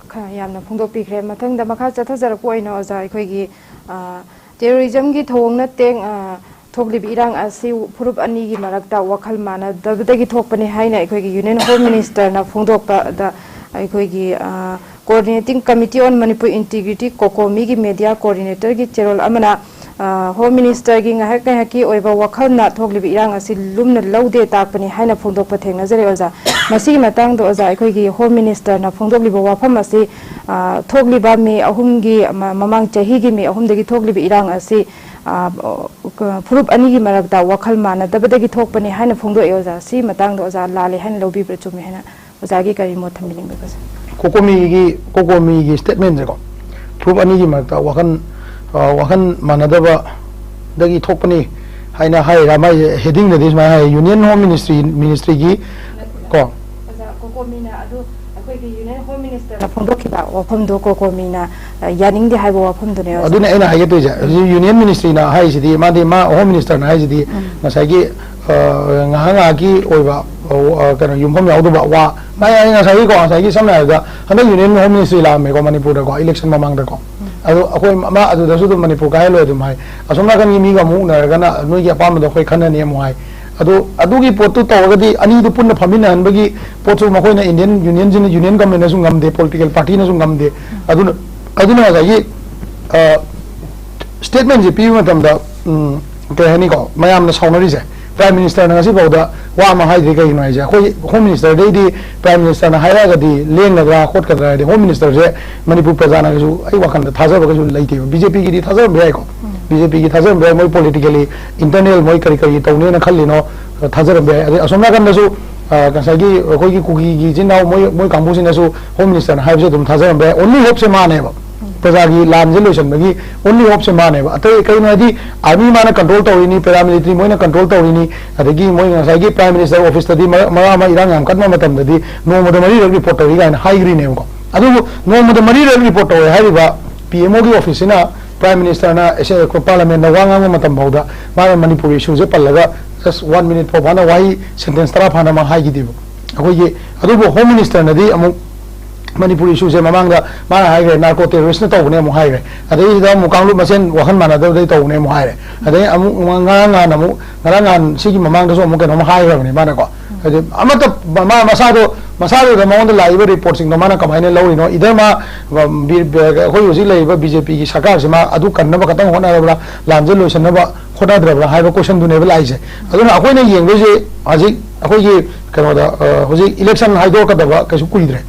ꯈꯔ ꯌꯥꯝꯅ ꯐꯣꯡꯗꯣꯛꯄꯤꯈ꯭ꯔꯦ꯫ ꯃꯊꯪꯗ ꯃꯈꯥ ꯆꯠꯊꯖꯔꯛꯄ ꯑꯣꯏꯅ ꯑꯣꯖꯥ, ꯑꯩꯈꯣꯏꯒꯤ, ꯑ, ꯇꯦꯔꯣꯔꯤꯖꯝꯒꯤ ꯊꯧꯑꯣꯡ ꯅꯠꯇꯦ, ꯑ, ꯊꯣꯛꯂꯤꯕ ꯏꯔꯥꯡ ꯑꯁꯤ ꯐꯨꯔꯨꯞ ꯑꯅꯤꯒꯤ ꯃꯔꯛꯇ ꯋꯥꯈꯜ ꯃꯥꯟꯅꯗꯕꯗꯒꯤ ꯊꯣꯛꯄꯅꯤ ꯍꯥꯏꯅ ꯑꯩꯈꯣꯏꯒꯤ ꯌꯨꯅꯤꯌꯟ ꯍꯣꯝ ꯃꯤꯅꯤꯁꯇꯔꯅ ꯐꯣꯡꯗꯣꯛꯄꯗ ꯑꯩꯈꯣꯏꯒꯤ, ꯑ, Coordinating Committee on Manipur Integrity, ꯀꯣꯀꯣꯃꯤꯒꯤ ꯃꯦꯗꯤꯌꯥ ꯀꯣꯑꯣꯔꯗꯤꯅꯦꯇꯔꯒꯤ ꯆꯦꯔꯣꯜ ꯑꯃꯅ, ꯑ, ꯍꯣꯝ ꯃꯤꯅꯤꯁꯇꯔꯒꯤ ꯉꯥꯏꯍꯥꯛ ꯉꯥꯏꯍꯥꯛꯀꯤ ꯑꯣꯏꯕ ꯋꯥꯈꯜꯅ ꯊꯣꯛꯂꯤꯕ ꯏꯔꯥꯡ ꯑꯁꯤ ꯂꯨꯝꯅ ꯂꯧꯗꯦ ꯇꯥꯛꯄꯅꯤ ꯍꯥꯏꯅ ꯐꯣꯡꯗꯣꯛꯄ ꯊꯦꯡꯅꯖꯔꯦ ꯑꯣꯖꯥ꯫ ꯃꯁꯤꯒꯤ ꯃꯇꯥꯡꯗ ꯑꯣꯖꯥ, ꯑꯩꯈꯣꯏꯒꯤ ꯍꯣꯝ ꯃꯤꯅꯤꯁꯇꯔꯅ ꯐꯣꯡꯗꯣꯛꯂꯤꯕ ꯋꯥꯐꯝ ꯑꯁꯤ, ꯑ, ꯊꯣꯛꯂꯤꯕ ꯃꯦ ꯑꯍꯨꯝꯒꯤ, ꯃ-, ꯃꯃꯥꯡ ꯆꯍꯤꯒꯤ ꯃꯦ ꯑꯍꯨꯝꯗꯒꯤ ꯊꯣꯛꯂꯤꯕ ꯏꯔꯥꯡ ꯑꯁꯤ, ꯑ, ꯐꯨꯔꯨꯞ ꯑꯅꯤꯒꯤ ꯃꯔꯛꯇ ꯋꯥꯈꯜ ꯃꯥꯟꯅꯗꯕꯗꯒꯤ ꯊꯣꯛꯄꯅꯤ ꯍꯥꯏꯅ ꯐꯣꯡꯗꯣꯛꯑꯦ ꯑꯣꯖꯥ꯫ ꯁꯤ ꯃꯇꯥꯡꯗ ꯑꯣꯖꯥ ꯂꯥꯜꯂꯦ ꯍꯥꯏꯅ ꯂꯧꯕꯤꯕ꯭ꯔꯥ, ꯆꯨꯝꯃꯦ ꯍꯥꯏꯅ ꯑꯣꯖꯥꯒꯤ ꯀꯔꯤ ꯃꯣꯠ ꯊꯝꯕꯤꯅꯤꯡꯕꯒꯦ? ꯀꯣꯀꯣꯃꯤꯒꯤ, ꯀꯣꯀꯣꯃꯤꯒꯤ ꯁ꯭ꯇꯦꯠꯃꯦꯟꯁꯦꯀꯣ, ꯐꯨꯔꯨꯞ ꯑꯅꯤꯒꯤ ꯃꯔꯛꯇ ꯋꯥꯈꯜ, ꯑ, ꯋꯥꯈꯜ ꯃꯥꯟꯅꯗꯕꯗꯒꯤ ꯊꯣꯛꯄꯅꯤ ꯍꯥꯏꯅ ꯍꯥꯏꯔꯤꯔꯥ? ꯃꯥꯏꯁꯦ ꯍꯦꯗꯤꯡꯗꯗꯤ ꯁꯨꯃꯥꯏꯅ ꯍꯥꯏ, ꯌꯨꯅꯤꯌꯟ ꯍꯣꯝ ꯃꯤꯅꯤꯁꯇ꯭ꯔꯤ, ꯃꯤꯅꯤꯁꯇ꯭ꯔꯤꯒꯤ ꯀꯣ꯫ ꯑꯣꯖꯥ, ꯀꯣꯀꯣꯃꯤꯅ ꯑꯗꯨ ꯑꯩꯈꯣꯏꯒꯤ ꯌꯨꯅꯤꯌꯟ ꯍꯣꯝ ꯃꯤꯅꯤꯁꯇꯔꯅ ꯐꯣꯡꯗꯣꯛꯈꯤꯕ ꯋꯥꯐꯝꯗꯣ ꯀꯣꯀꯣꯃꯤꯅ, ꯑ, ꯌꯥꯅꯤꯡꯗꯦ ꯍꯥꯏꯕ ꯋꯥꯐꯝꯗꯨꯅꯦ ꯑꯣꯖꯥ꯫ ꯑꯗꯨꯅ ꯑꯩꯅ ꯍꯥꯏꯒꯦ ꯇꯧꯔꯤꯁꯦ, ꯍꯧꯖꯤꯛ ꯌꯨꯅꯤꯌꯟ ꯃꯤꯅꯤꯁꯇ꯭ꯔꯤꯅ ꯍꯥꯏꯔꯤꯁꯤꯗꯤ, ꯃꯥꯗꯤ, ꯃꯥ ꯍꯣꯝ ꯃꯤꯅꯤꯁꯇꯔꯅ ꯍꯥꯏꯁꯤꯗꯤ ꯎꯝ꯫ ꯉꯁꯥꯏꯒꯤ, ꯑ, ꯉꯥꯏꯍꯥꯛ ꯉꯥꯏꯍꯥꯛꯀꯤ ꯑꯣꯏꯕ, ꯑ, ꯀꯩꯅꯣ, ꯌꯨꯝꯐꯝ ꯌꯥꯎꯗꯕ ꯋꯥ, ꯃꯥ ꯌꯥꯏ, ꯉꯁꯥꯏꯒꯤꯀꯣ, ꯉꯁꯥꯏꯒꯤ ꯁꯝꯅ ꯍꯥꯏꯔꯕꯗ ꯍꯟꯗꯛ ꯌꯨꯅꯤꯌꯟ ꯍꯣꯝ ꯃꯤꯅꯤꯁꯇ꯭ꯔꯤ ꯂꯥꯛꯑꯝꯃꯦꯀꯣ ꯃꯅꯤꯄꯨꯔꯗꯀꯣ, ꯏꯂꯦꯛꯁꯟ ꯃꯃꯥꯡꯗꯀꯣ꯫ ꯑꯗꯣ ꯑꯩꯈꯣꯏ ꯃꯥ ꯑꯗꯨꯗꯁꯨ ꯑꯗꯨꯝ ꯃꯅꯤꯄꯨꯔ ꯀꯥꯏꯍꯜꯂꯣꯏ ꯑꯗꯨꯝ ꯍꯥꯏ꯫ ꯑꯁꯣꯝ ꯅꯥꯀꯟꯒꯤ ꯃꯤꯒ ꯑꯃꯨꯛ ꯎꯅꯔꯒꯅ ꯅꯣꯏꯒꯤ ꯑꯄꯥꯝꯕꯗꯣ ꯑꯩꯈꯣꯏ ꯈꯟꯅꯅꯤ ꯑꯃꯨꯛ ꯍꯥꯏ꯫ ꯑꯗꯣ ꯑꯗꯨꯒꯤ ꯄꯣꯠꯇꯨ ꯇꯧꯔꯒꯗꯤ ꯑꯅꯤꯗꯨ ꯄꯨꯟꯅ ꯐꯝꯃꯤꯟꯅꯍꯟꯕꯒꯤ ꯄꯣꯠꯁꯨ ꯃꯈꯣꯏꯅ ꯏꯟꯗꯤꯌꯟ ꯌꯨꯅꯤꯌꯟꯁꯤꯅ, ꯌꯨꯅꯤꯌꯟ ꯒꯚꯔꯟꯃꯦꯟꯅꯁꯨ ꯉꯝꯗꯦ, ꯄꯣꯂꯤꯇꯤꯀꯦꯜ ꯄꯥꯔꯇꯤꯅꯁꯨ ꯉꯝꯗꯦ꯫ ꯑꯗꯨꯅ, ꯑꯗꯨꯅ ꯉꯁꯥꯏꯒꯤ, ꯑ, ꯁ꯭ꯇꯦꯠꯃꯦꯟꯁꯦ ꯄꯤꯕ ꯃꯇꯝꯗ, ꯎꯝ, ꯀꯩ ꯍꯥꯏꯅꯤꯀꯣ, ꯃꯌꯥꯝꯅ ꯁꯥꯎꯅꯔꯤꯁꯦ Prime Ministerꯅ ꯉꯁꯤꯐꯥꯎꯗ ꯋꯥ ꯑꯃ ꯍꯥꯏꯗ꯭ꯔꯤ꯫ ꯀꯩꯒꯤꯅꯣ ꯍꯥꯏꯁꯦ, ꯑꯩꯈꯣꯏ Home Ministerꯗꯩꯗꯤ Prime Ministerꯅ ꯍꯥꯏꯔꯛꯑꯒꯗꯤ ꯂꯦꯡꯒꯗ꯭ꯔꯥ ꯈꯣꯠꯀꯗ꯭ꯔꯥ ꯍꯥꯏꯗꯤ, Home Ministerꯁꯦ ꯃꯅꯤꯄꯨꯔ ꯄ꯭ꯔꯖꯥꯅ ꯀꯩꯁꯨ, ꯑꯩ ꯋꯥꯈꯜꯗ ꯊꯥꯖꯕ ꯀꯩꯁꯨ ꯂꯩꯇꯦꯕ꯫ BJPꯒꯤꯗꯤ ꯊꯥꯖꯔꯝꯕ ꯌꯥꯏꯀꯣ, BJPꯒꯤ ꯊꯥꯖꯔꯝꯕ ꯌꯥꯏ, ꯃꯣꯏ politically internal ꯃꯣꯏ ꯀꯔꯤ ꯀꯔꯤ ꯇꯧꯅꯦꯅ ꯈꯜꯂꯤꯅꯣ, ꯑ, ꯊꯥꯖꯔꯝꯕ ꯌꯥꯏ꯫ ꯑꯗꯩ ꯑꯁꯣꯝ ꯅꯥꯀꯟꯗꯁꯨ, ꯑ, ꯉꯁꯥꯏꯒꯤ ꯑꯩꯈꯣꯏꯒꯤ ꯀꯨꯀꯤꯒꯤ ꯏꯆꯤꯟ ꯏꯅꯥꯎ ꯃꯣꯏ, ꯃꯣꯏ ꯀꯥꯡꯕꯨꯁꯤꯅꯁꯨ Home Ministerꯅ ꯍꯥꯏꯕꯁꯦ ꯑꯗꯨꯝ ꯊꯥꯖꯔꯝꯕ ꯌꯥꯏ꯫ Only hopeꯁꯦ ꯃꯥꯅꯦꯕ, ꯄ꯭ꯔꯖꯥꯒꯤ ꯂꯥꯟꯁꯦ ꯂꯣꯏꯁꯤꯟꯕꯒꯤ only hopeꯁꯦ ꯃꯥꯅꯦꯕ꯫ ꯑꯇꯩ ꯀꯩꯅꯣ ꯍꯥꯏꯗꯤ, army ꯃꯥꯅ control ꯇꯧꯔꯤꯅꯤ, paramilitary ꯃꯣꯏꯅ control ꯇꯧꯔꯤꯅꯤ, ꯑꯗꯒꯤ ꯃꯣꯏ ꯉꯁꯥꯏꯒꯤ Prime Minister officeꯇꯗꯤ ꯃꯔꯛ, ꯃꯔꯛ ꯑꯃ ꯏꯔꯥꯡ ꯌꯥꯝ ꯀꯟꯕ ꯃꯇꯝꯗꯗꯤ ꯅꯣꯡꯃꯗ ꯃꯔꯤꯔꯛ report ꯇꯧꯔꯤ ꯀꯥꯏꯅ ꯍꯥꯏꯈ꯭ꯔꯤꯅꯦꯕꯀꯣ꯫ ꯑꯗꯨꯕꯨ ꯅꯣꯡꯃꯗ ꯃꯔꯤꯔꯛ report ꯇꯧꯋꯦ ꯍꯥꯏꯔꯤꯕ PMOꯒꯤ officeꯁꯤꯅ Prime Ministerꯅ ꯑꯦꯁꯦ-, Parliamentꯇ ꯋꯥ ꯉꯥꯡꯕ ꯃꯇꯝ ꯐꯥꯎꯗ ꯃꯥꯅ ꯃꯅꯤꯄꯨꯔ issueꯁꯦ ꯄꯜꯂꯒ just one minute ꯐꯥꯎ ꯐꯥꯅ ꯋꯥꯍꯩ sentence ꯇꯔꯥ ꯐꯥꯅ ꯃꯥ ꯍꯥꯏꯈꯤꯗꯦꯕ꯫ ꯑꯩꯈꯣꯏꯒꯤ, ꯑꯗꯨꯕꯨ Home Ministerꯅꯗꯤ ꯑꯃꯨꯛ ꯃꯅꯤꯄꯨꯔ issueꯁꯦ ꯃꯃꯥꯡꯗ ꯃꯥꯅ ꯍꯥꯏꯈ꯭ꯔꯦ, narco terroristꯅ ꯇꯧꯕꯅꯦ ꯑꯃꯨꯛ ꯍꯥꯏꯈ꯭ꯔꯦ, ꯑꯗꯩꯁꯤꯗ ꯑꯃꯨꯛ ꯀꯥꯡꯂꯨꯞ ꯃꯁꯦꯟ ꯋꯥꯈꯜ ꯃꯥꯟꯅꯗꯕꯗꯩ ꯇꯧꯕꯅꯦ ꯑꯃꯨꯛ ꯍꯥꯏꯔꯦ, ꯑꯗꯩ ꯑꯃꯨꯛ ꯉꯔꯥꯡ ꯅꯍꯥꯟ ꯑꯃꯨꯛ, ꯉꯔꯥꯡ ꯅꯍꯥꯟ ꯁꯤꯒꯤ ꯃꯃꯥꯡꯗꯁꯨ ꯑꯃꯨꯛ ꯀꯩꯅꯣꯝ ꯍꯥꯏꯈ꯭ꯔꯕꯅꯦ ꯃꯥꯅꯀꯣ꯫ ꯍꯥꯏꯗꯤ ꯑꯃꯠꯇ ꯃꯥ ꯃꯁꯥꯗꯣ, ꯃꯁꯥꯗꯨꯗ ꯃꯉꯣꯟꯗ ꯂꯥꯛꯏꯕ reportꯁꯤꯡꯗꯣ ꯃꯥꯅ ꯀꯃꯥꯏꯅ ꯂꯧꯔꯤꯅꯣ? Either ꯃꯥ, ꯕꯤ-, ꯕꯤ-, ꯑꯩꯈꯣꯏ ꯍꯧꯖꯤꯛ ꯂꯩꯔꯤꯕ BJPꯒꯤ ꯁꯔꯀꯥꯔꯁꯤ ꯃꯥ ꯑꯗꯨ ꯀꯟꯅꯕ ꯈꯛꯇꯪ ꯍꯣꯠꯅꯔꯕ꯭ꯔꯥ, ꯂꯥꯟꯁꯦ ꯂꯣꯏꯁꯤꯟꯅꯕ ꯍꯣꯠꯅꯗ꯭ꯔꯕ꯭ꯔꯥ ꯍꯥꯏꯕ questionꯗꯨꯅꯦꯕ ꯂꯥꯛꯏꯁꯦ꯫ ꯑꯗꯨꯅ ꯑꯩꯈꯣꯏꯅ ꯌꯦꯡꯗꯣꯏꯁꯦ ꯍꯧꯖꯤꯛ ꯑꯩꯈꯣꯏꯒꯤ ꯀꯩꯅꯣꯗ, ꯑ, ꯍꯧꯖꯤꯛ election ꯍꯥꯏꯗꯣꯔꯛꯀꯗꯕ ꯀꯩꯁꯨ ꯀꯨꯏꯗ꯭ꯔꯦ꯫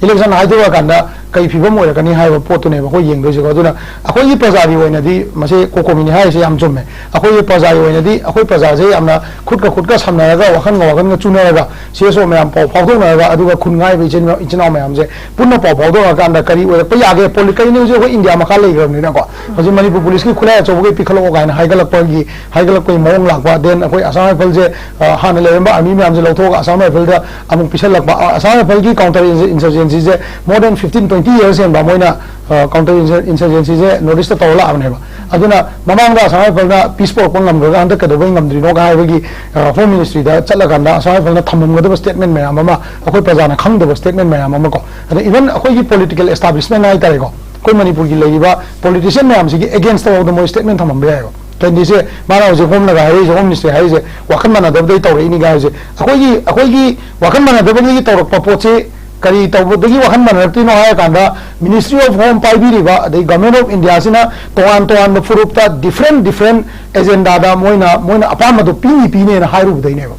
Election ꯍꯥꯏꯗꯣꯔꯛꯑꯀꯥꯟꯗ ꯀꯩ ꯐꯤꯕꯝ ꯑꯣꯏꯔꯛꯀꯅꯤ ꯍꯥꯏꯕ ꯄꯣꯠꯇꯨꯅꯦꯕ ꯑꯩꯈꯣꯏ ꯌꯦꯡꯗꯣꯏꯁꯦꯀꯣ꯫ ꯑꯗꯨꯅ ꯑꯩꯈꯣꯏꯒꯤ ꯄ꯭ꯔꯖꯥꯒꯤ ꯑꯣꯏꯅꯗꯤ ꯃꯁꯤ ꯀꯣꯀꯣꯃꯤꯅꯤ ꯍꯥꯏꯔꯤꯁꯦ ꯌꯥꯝ ꯆꯨꯝꯃꯦ꯫ ꯑꯩꯈꯣꯏꯒꯤ ꯄ꯭ꯔꯖꯥꯒꯤ ꯑꯣꯏꯅꯗꯤ ꯑꯩꯈꯣꯏ ꯄ꯭ꯔꯖꯥꯁꯦ ꯌꯥꯝꯅ ꯈꯨꯠꯀ ꯈꯨꯠꯀ ꯁꯝꯅꯔꯒ, ꯋꯥꯈꯜꯒ ꯋꯥꯈꯜꯒ ꯆꯨꯅꯔꯒ, CSO ꯃꯌꯥꯝ ꯄꯥꯎ ꯐꯥꯎꯗꯣꯛꯅꯔꯒ, ꯑꯗꯨꯒ ꯈꯨꯟ ꯉꯥꯏꯕ ꯏꯆꯤꯟ, ꯏꯆꯤꯟ ꯏꯅꯥꯎ ꯃꯌꯥꯝꯁꯦ ꯄꯨꯟꯅ ꯄꯥꯎ ꯐꯥꯎꯗꯣꯛꯅꯔꯀꯥꯟꯗ ꯀꯔꯤ ꯑꯣꯏꯔꯛꯄ ꯌꯥꯒꯦ? ꯄꯣꯂꯤ-, ꯀꯩꯅꯣ ꯍꯧꯖꯤꯛ ꯑꯩꯈꯣꯏ ꯏꯟꯗꯤꯌꯥ ꯃꯈꯥ ꯂꯩꯈ꯭ꯔꯕꯅꯤꯅꯀꯣ꯫ ꯍꯧꯖꯤꯛ ꯃꯅꯤꯄꯨꯔ ꯄꯨꯂꯤꯁꯀꯤ ꯈꯨꯠꯂꯥꯏ ꯑꯆꯧꯕꯈꯩ ꯄꯤꯈꯠꯂꯛꯑꯣ ꯀꯥꯏꯅ ꯍꯥꯏꯒꯠꯂꯛꯄꯒꯤ, ꯍꯥꯏꯒꯠꯂꯛꯄꯒꯤ ꯃꯑꯣꯡ ꯂꯥꯛꯄ, then ꯑꯩꯈꯣꯏ Assam Riflesꯁꯦ, ꯑ, ꯍꯥꯟꯅ ꯂꯩꯔꯝꯕ army ꯃꯌꯥꯝꯁꯦ ꯂꯧꯊꯣꯛꯑꯒ Assam Riflesꯇ ꯑꯃꯨꯛ ꯄꯤꯁꯜꯂꯛꯄ, ꯑ, Assam Riflesꯀꯤ counter insurgencyꯁꯦ more than fifteen, twenty years ꯍꯦꯟꯕ ꯃꯣꯏꯅ, ꯑ, counter insur-, insurgencyꯁꯦ North Eastꯇ ꯇꯧꯔ ꯂꯥꯛꯑꯕꯅꯦꯕ꯫ ꯑꯗꯨꯅ ꯃꯃꯥꯡꯗ Assam Riflesꯅ peace ꯄꯨꯔꯛꯄ ꯉꯝꯈ꯭ꯔꯒ ꯍꯟꯗꯛ ꯀꯩꯗꯧꯕꯩ ꯉꯝꯗ꯭ꯔꯤꯅꯣꯒ ꯍꯥꯏꯕꯒꯤ, ꯑ, Home Ministryꯗ ꯆꯠꯂꯀꯥꯟꯗ Assam Riflesꯅ ꯊꯝꯃꯝꯒꯗꯕ statement ꯃꯌꯥꯝ ꯑꯃ, ꯑꯩꯈꯣꯏ ꯄ꯭ꯔꯖꯥꯅ ꯈꯪꯗꯕ statement ꯃꯌꯥꯝ ꯑꯃ ꯀꯣ, ꯑꯗ even ꯑꯩꯈꯣꯏꯒꯤ political establishment ꯍꯥꯏꯇꯥꯔꯦꯀꯣ, ꯑꯩꯈꯣꯏ ꯃꯅꯤꯄꯨꯔꯒꯤ ꯂꯩꯔꯤꯕ politician ꯃꯌꯥꯝꯁꯤꯒꯤ against ꯐꯥꯎꯗ ꯃꯣꯏ statement ꯊꯝꯃꯝꯕ ꯌꯥꯏꯑꯕ꯫ ꯀꯩꯅꯣꯁꯦ ꯃꯥꯅ ꯍꯧꯖꯤꯛ Homeꯅꯒ ꯍꯥꯏꯔꯛꯏꯁꯦ, Home Ministry ꯍꯥꯏꯔꯤꯁꯦ ꯋꯥꯈꯜ ꯃꯥꯟꯅꯗꯕꯗꯩ ꯇꯧꯔꯛꯏꯅꯤꯒ ꯍꯥꯏꯔꯤꯁꯦ, ꯑꯩꯈꯣꯏꯒꯤ, ꯑꯩꯈꯣꯏꯒꯤ ꯋꯥꯈꯜ ꯃꯥꯟꯅꯗꯕꯗꯒꯤ ꯇꯧꯔꯛꯄ ꯄꯣꯠꯁꯤ ꯀꯔꯤ ꯇꯧꯕꯗꯒꯤ ꯋꯥꯈꯜ ꯃꯥꯟꯅꯔꯛꯇ꯭ꯔꯤꯅꯣ ꯍꯥꯏꯔ ꯀꯥꯟꯗ, Ministry of Home ꯄꯥꯏꯕꯤꯔꯤꯕ ꯑꯗꯩ Government of Indiaꯁꯤꯅ ꯇꯣꯉꯥꯟ ꯇꯣꯉꯥꯟꯕ ꯐꯨꯔꯨꯞꯇ different different agendaꯗ ꯃꯣꯏꯅ, ꯃꯣꯏꯅ ꯑꯄꯥꯝꯕꯗꯣ ꯄꯤꯅꯤ ꯄꯤꯅꯦꯅ ꯍꯥꯏꯔꯨꯕꯗꯩꯅꯦꯕ꯫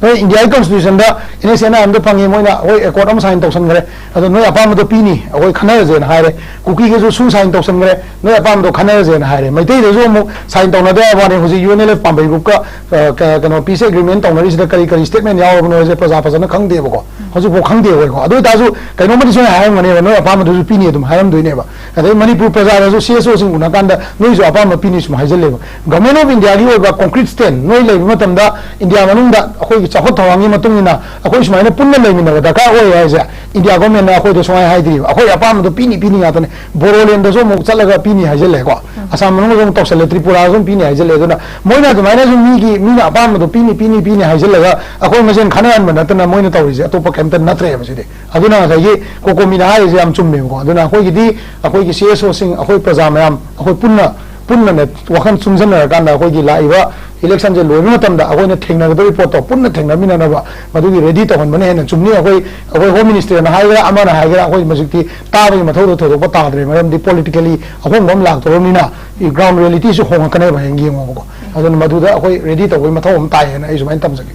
ꯅꯣꯏ Indiaꯒꯤ Constitutionꯗ NSCN-IMꯗ ꯐꯪꯉꯤ, ꯃꯣꯏꯅ ꯑꯩꯈꯣꯏ accord ꯑꯃ sign ꯇꯧꯁꯟꯈ꯭ꯔꯦ, ꯑꯗꯣ ꯅꯣꯏ ꯑꯄꯥꯝꯕꯗꯣ ꯄꯤꯅꯤ, ꯑꯩꯈꯣꯏ ꯈꯟꯅꯔꯁꯦꯅ ꯍꯥꯏꯔꯦ꯫ ꯀꯨꯀꯤꯒꯤꯁꯨ ꯁꯨ sign ꯇꯧꯁꯟꯈ꯭ꯔꯦ, ꯅꯣꯏ ꯑꯄꯥꯝꯕꯗꯣ ꯈꯟꯅꯔꯁꯦꯅ ꯍꯥꯏꯔꯦ꯫ ꯃꯩꯇꯩꯗꯁꯨ ꯑꯃꯨꯛ sign ꯇꯧꯅꯗꯦ ꯍꯥꯏꯕ ꯋꯥꯅꯤ꯫ ꯍꯧꯖꯤꯛ UNLF ꯄꯥꯝꯕꯩ groupꯀ, ꯑ, ꯀ-, ꯀꯩꯅꯣ, peace agreement ꯇꯧꯅꯔꯤꯁꯤꯗ ꯀꯔꯤ ꯀꯔꯤ statement ꯌꯥꯎꯔꯕꯅꯣ ꯍꯥꯏꯁꯦ ꯄ꯭ꯔꯖꯥ ꯐꯖꯅ ꯈꯪꯗꯦꯕꯀꯣ꯫ ꯍꯧꯖꯤꯛꯐꯥꯎ ꯈꯪꯗꯦ ꯑꯩꯈꯣꯏꯀꯣ꯫ ꯑꯗꯨ ꯑꯣꯏꯇꯥꯔꯁꯨ ꯀꯩꯅꯣꯝꯃꯗꯤ ꯁꯣꯏꯅ ꯍꯥꯏꯔꯝꯒꯅꯦꯕ, ꯅꯣꯏ ꯑꯄꯥꯝꯕꯗꯨꯁꯨ ꯄꯤꯅꯤ ꯑꯗꯨꯝ ꯍꯥꯏꯔꯝꯗꯣꯏꯅꯦꯕ꯫ ꯑꯗꯩ ꯃꯅꯤꯄꯨꯔ ꯄ꯭ꯔꯖꯥꯅꯁꯨ CSOꯁꯤꯡ ꯎꯅꯀꯥꯟꯗ ꯅꯣꯏꯁꯨ ꯑꯄꯥꯝꯕ ꯄꯤꯅꯤ ꯁꯨꯝ ꯍꯥꯏꯖꯜꯂꯦꯕ꯫ Government of Indiaꯒꯤ ꯑꯣꯏꯕ concrete stand ꯅꯣꯏ ꯂꯩꯕ ꯃꯇꯝꯗ ꯏꯟꯗꯤꯌꯥ ꯃꯅꯨꯡꯗ ꯑꯩꯈꯣꯏꯒꯤ ꯆꯥꯎꯈꯠ ꯊꯧꯔꯥꯡꯒꯤ ꯃꯇꯨꯡ ꯏꯟꯅ ꯑꯩꯈꯣꯏ ꯁꯨꯃꯥꯏꯅ ꯄꯨꯟꯅ ꯂꯩꯃꯤꯟꯅꯕ ꯗꯔꯀꯥꯔ ꯑꯣꯏ ꯍꯥꯏꯁꯦ ꯏꯟꯗꯤꯌꯥ governmentꯅ ꯑꯩꯈꯣꯏꯗ ꯁꯨꯃꯥꯏꯅ ꯍꯥꯏꯗ꯭ꯔꯤꯕ꯫ ꯑꯩꯈꯣꯏ ꯑꯄꯥꯝꯕꯗꯣ ꯄꯤꯅꯤ ꯄꯤꯅꯤ ꯉꯥꯛꯇꯅꯦ꯫ ꯕꯣꯔꯣꯂꯦꯟꯗꯁꯨ ꯑꯃꯨꯛ ꯆꯠꯂꯒ ꯄꯤꯅꯤ ꯍꯥꯏꯖꯜꯂꯦꯀꯣ꯫ ꯑꯁꯥꯝ ꯃꯅꯨꯡꯗꯁꯨ ꯑꯃꯨꯛ ꯇꯧꯁꯜꯂꯦ, ꯇ꯭ꯔꯤꯄꯨꯔꯥꯁꯨ ꯑꯃꯨꯛ ꯄꯤꯅꯤ ꯍꯥꯏꯖꯜꯂꯦ꯫ ꯑꯗꯨꯅ ꯃꯣꯏꯅ ꯑꯗꯨꯃꯥꯏꯅꯁꯨ ꯃꯤꯒꯤ, ꯃꯤꯅ ꯑꯄꯥꯝꯕꯗꯣ ꯄꯤꯅꯤ ꯄꯤꯅꯤ ꯄꯤꯅꯤ ꯍꯥꯏꯖꯜꯂꯒ ꯑꯩꯈꯣꯏ ꯃꯁꯦꯟ ꯈꯠꯅꯍꯟꯕ ꯅꯠꯇꯅ ꯃꯣꯏꯅ ꯇꯧꯔꯤꯁꯦ ꯑꯇꯣꯞꯄ ꯀꯩꯝꯇ ꯅꯠꯇ꯭ꯔꯦꯕ ꯁꯤꯗꯤ꯫ ꯑꯗꯨꯅ ꯉꯁꯥꯏꯒꯤ ꯀꯣꯀꯣꯃꯤꯅ ꯍꯥꯏꯔꯤꯁꯦ ꯌꯥꯝ ꯆꯨꯝꯃꯦꯕꯀꯣ꯫ ꯑꯗꯨꯅ ꯑꯩꯈꯣꯏꯒꯤꯗꯤ, ꯑꯩꯈꯣꯏꯒꯤ CSOꯁꯤꯡ, ꯑꯩꯈꯣꯏ ꯄ꯭ꯔꯖꯥ ꯃꯌꯥꯝ, ꯑꯩꯈꯣꯏ ꯄꯨꯟꯅ, ꯄꯨꯟꯅꯅꯦ ꯋꯥꯈꯜ ꯆꯨꯝꯁꯤꯟꯅꯔꯀꯥꯟꯗ ꯑꯩꯈꯣꯏꯒꯤ ꯂꯥꯛꯏꯕ electionꯁꯦ ꯂꯣꯏꯕ ꯃꯇꯝꯗ ꯑꯩꯈꯣꯏꯅ ꯊꯦꯡꯅꯒꯗꯧꯔꯤꯕ ꯄꯣꯠꯇꯣ ꯄꯨꯟꯅ ꯊꯦꯡꯅꯃꯤꯟꯅꯅꯕ ꯃꯗꯨꯒꯤ ready ꯇꯧꯍꯟꯕꯅ ꯍꯦꯟꯅ ꯆꯨꯝꯅꯤ꯫ ꯑꯩꯈꯣꯏ, ꯑꯩꯈꯣꯏ Home Ministerꯅ ꯍꯥꯏꯒꯦꯔꯥ, ꯑꯃꯅ ꯍꯥꯏꯒꯦꯔꯥ, ꯑꯩꯈꯣꯏ ꯍꯧꯖꯤꯛꯇꯤ ꯇꯥꯕꯒꯤ ꯃꯊꯧꯗꯣ ꯊꯣꯏꯗꯣꯛꯄ ꯇꯥꯗ꯭ꯔꯦ꯫ ꯃꯔꯝꯗꯤ politically ꯑꯍꯣꯡꯕ ꯑꯃ ꯂꯥꯛꯇꯧꯔꯕꯅꯤꯅ ground realityꯁꯨ ꯍꯣꯡꯉꯛꯀꯅꯦꯕ ꯍꯌꯦꯡ ꯌꯦꯡꯉꯣꯕꯀꯣ꯫ ꯑꯗꯨꯅ ꯃꯗꯨꯗ ꯑꯩꯈꯣꯏ ready ꯇꯧꯕꯒꯤ ꯃꯊꯧ ꯑꯃ ꯇꯥꯏꯌꯦꯅ ꯑꯩ ꯁꯨꯃꯥꯏꯅ ꯊꯝꯖꯒꯦ꯫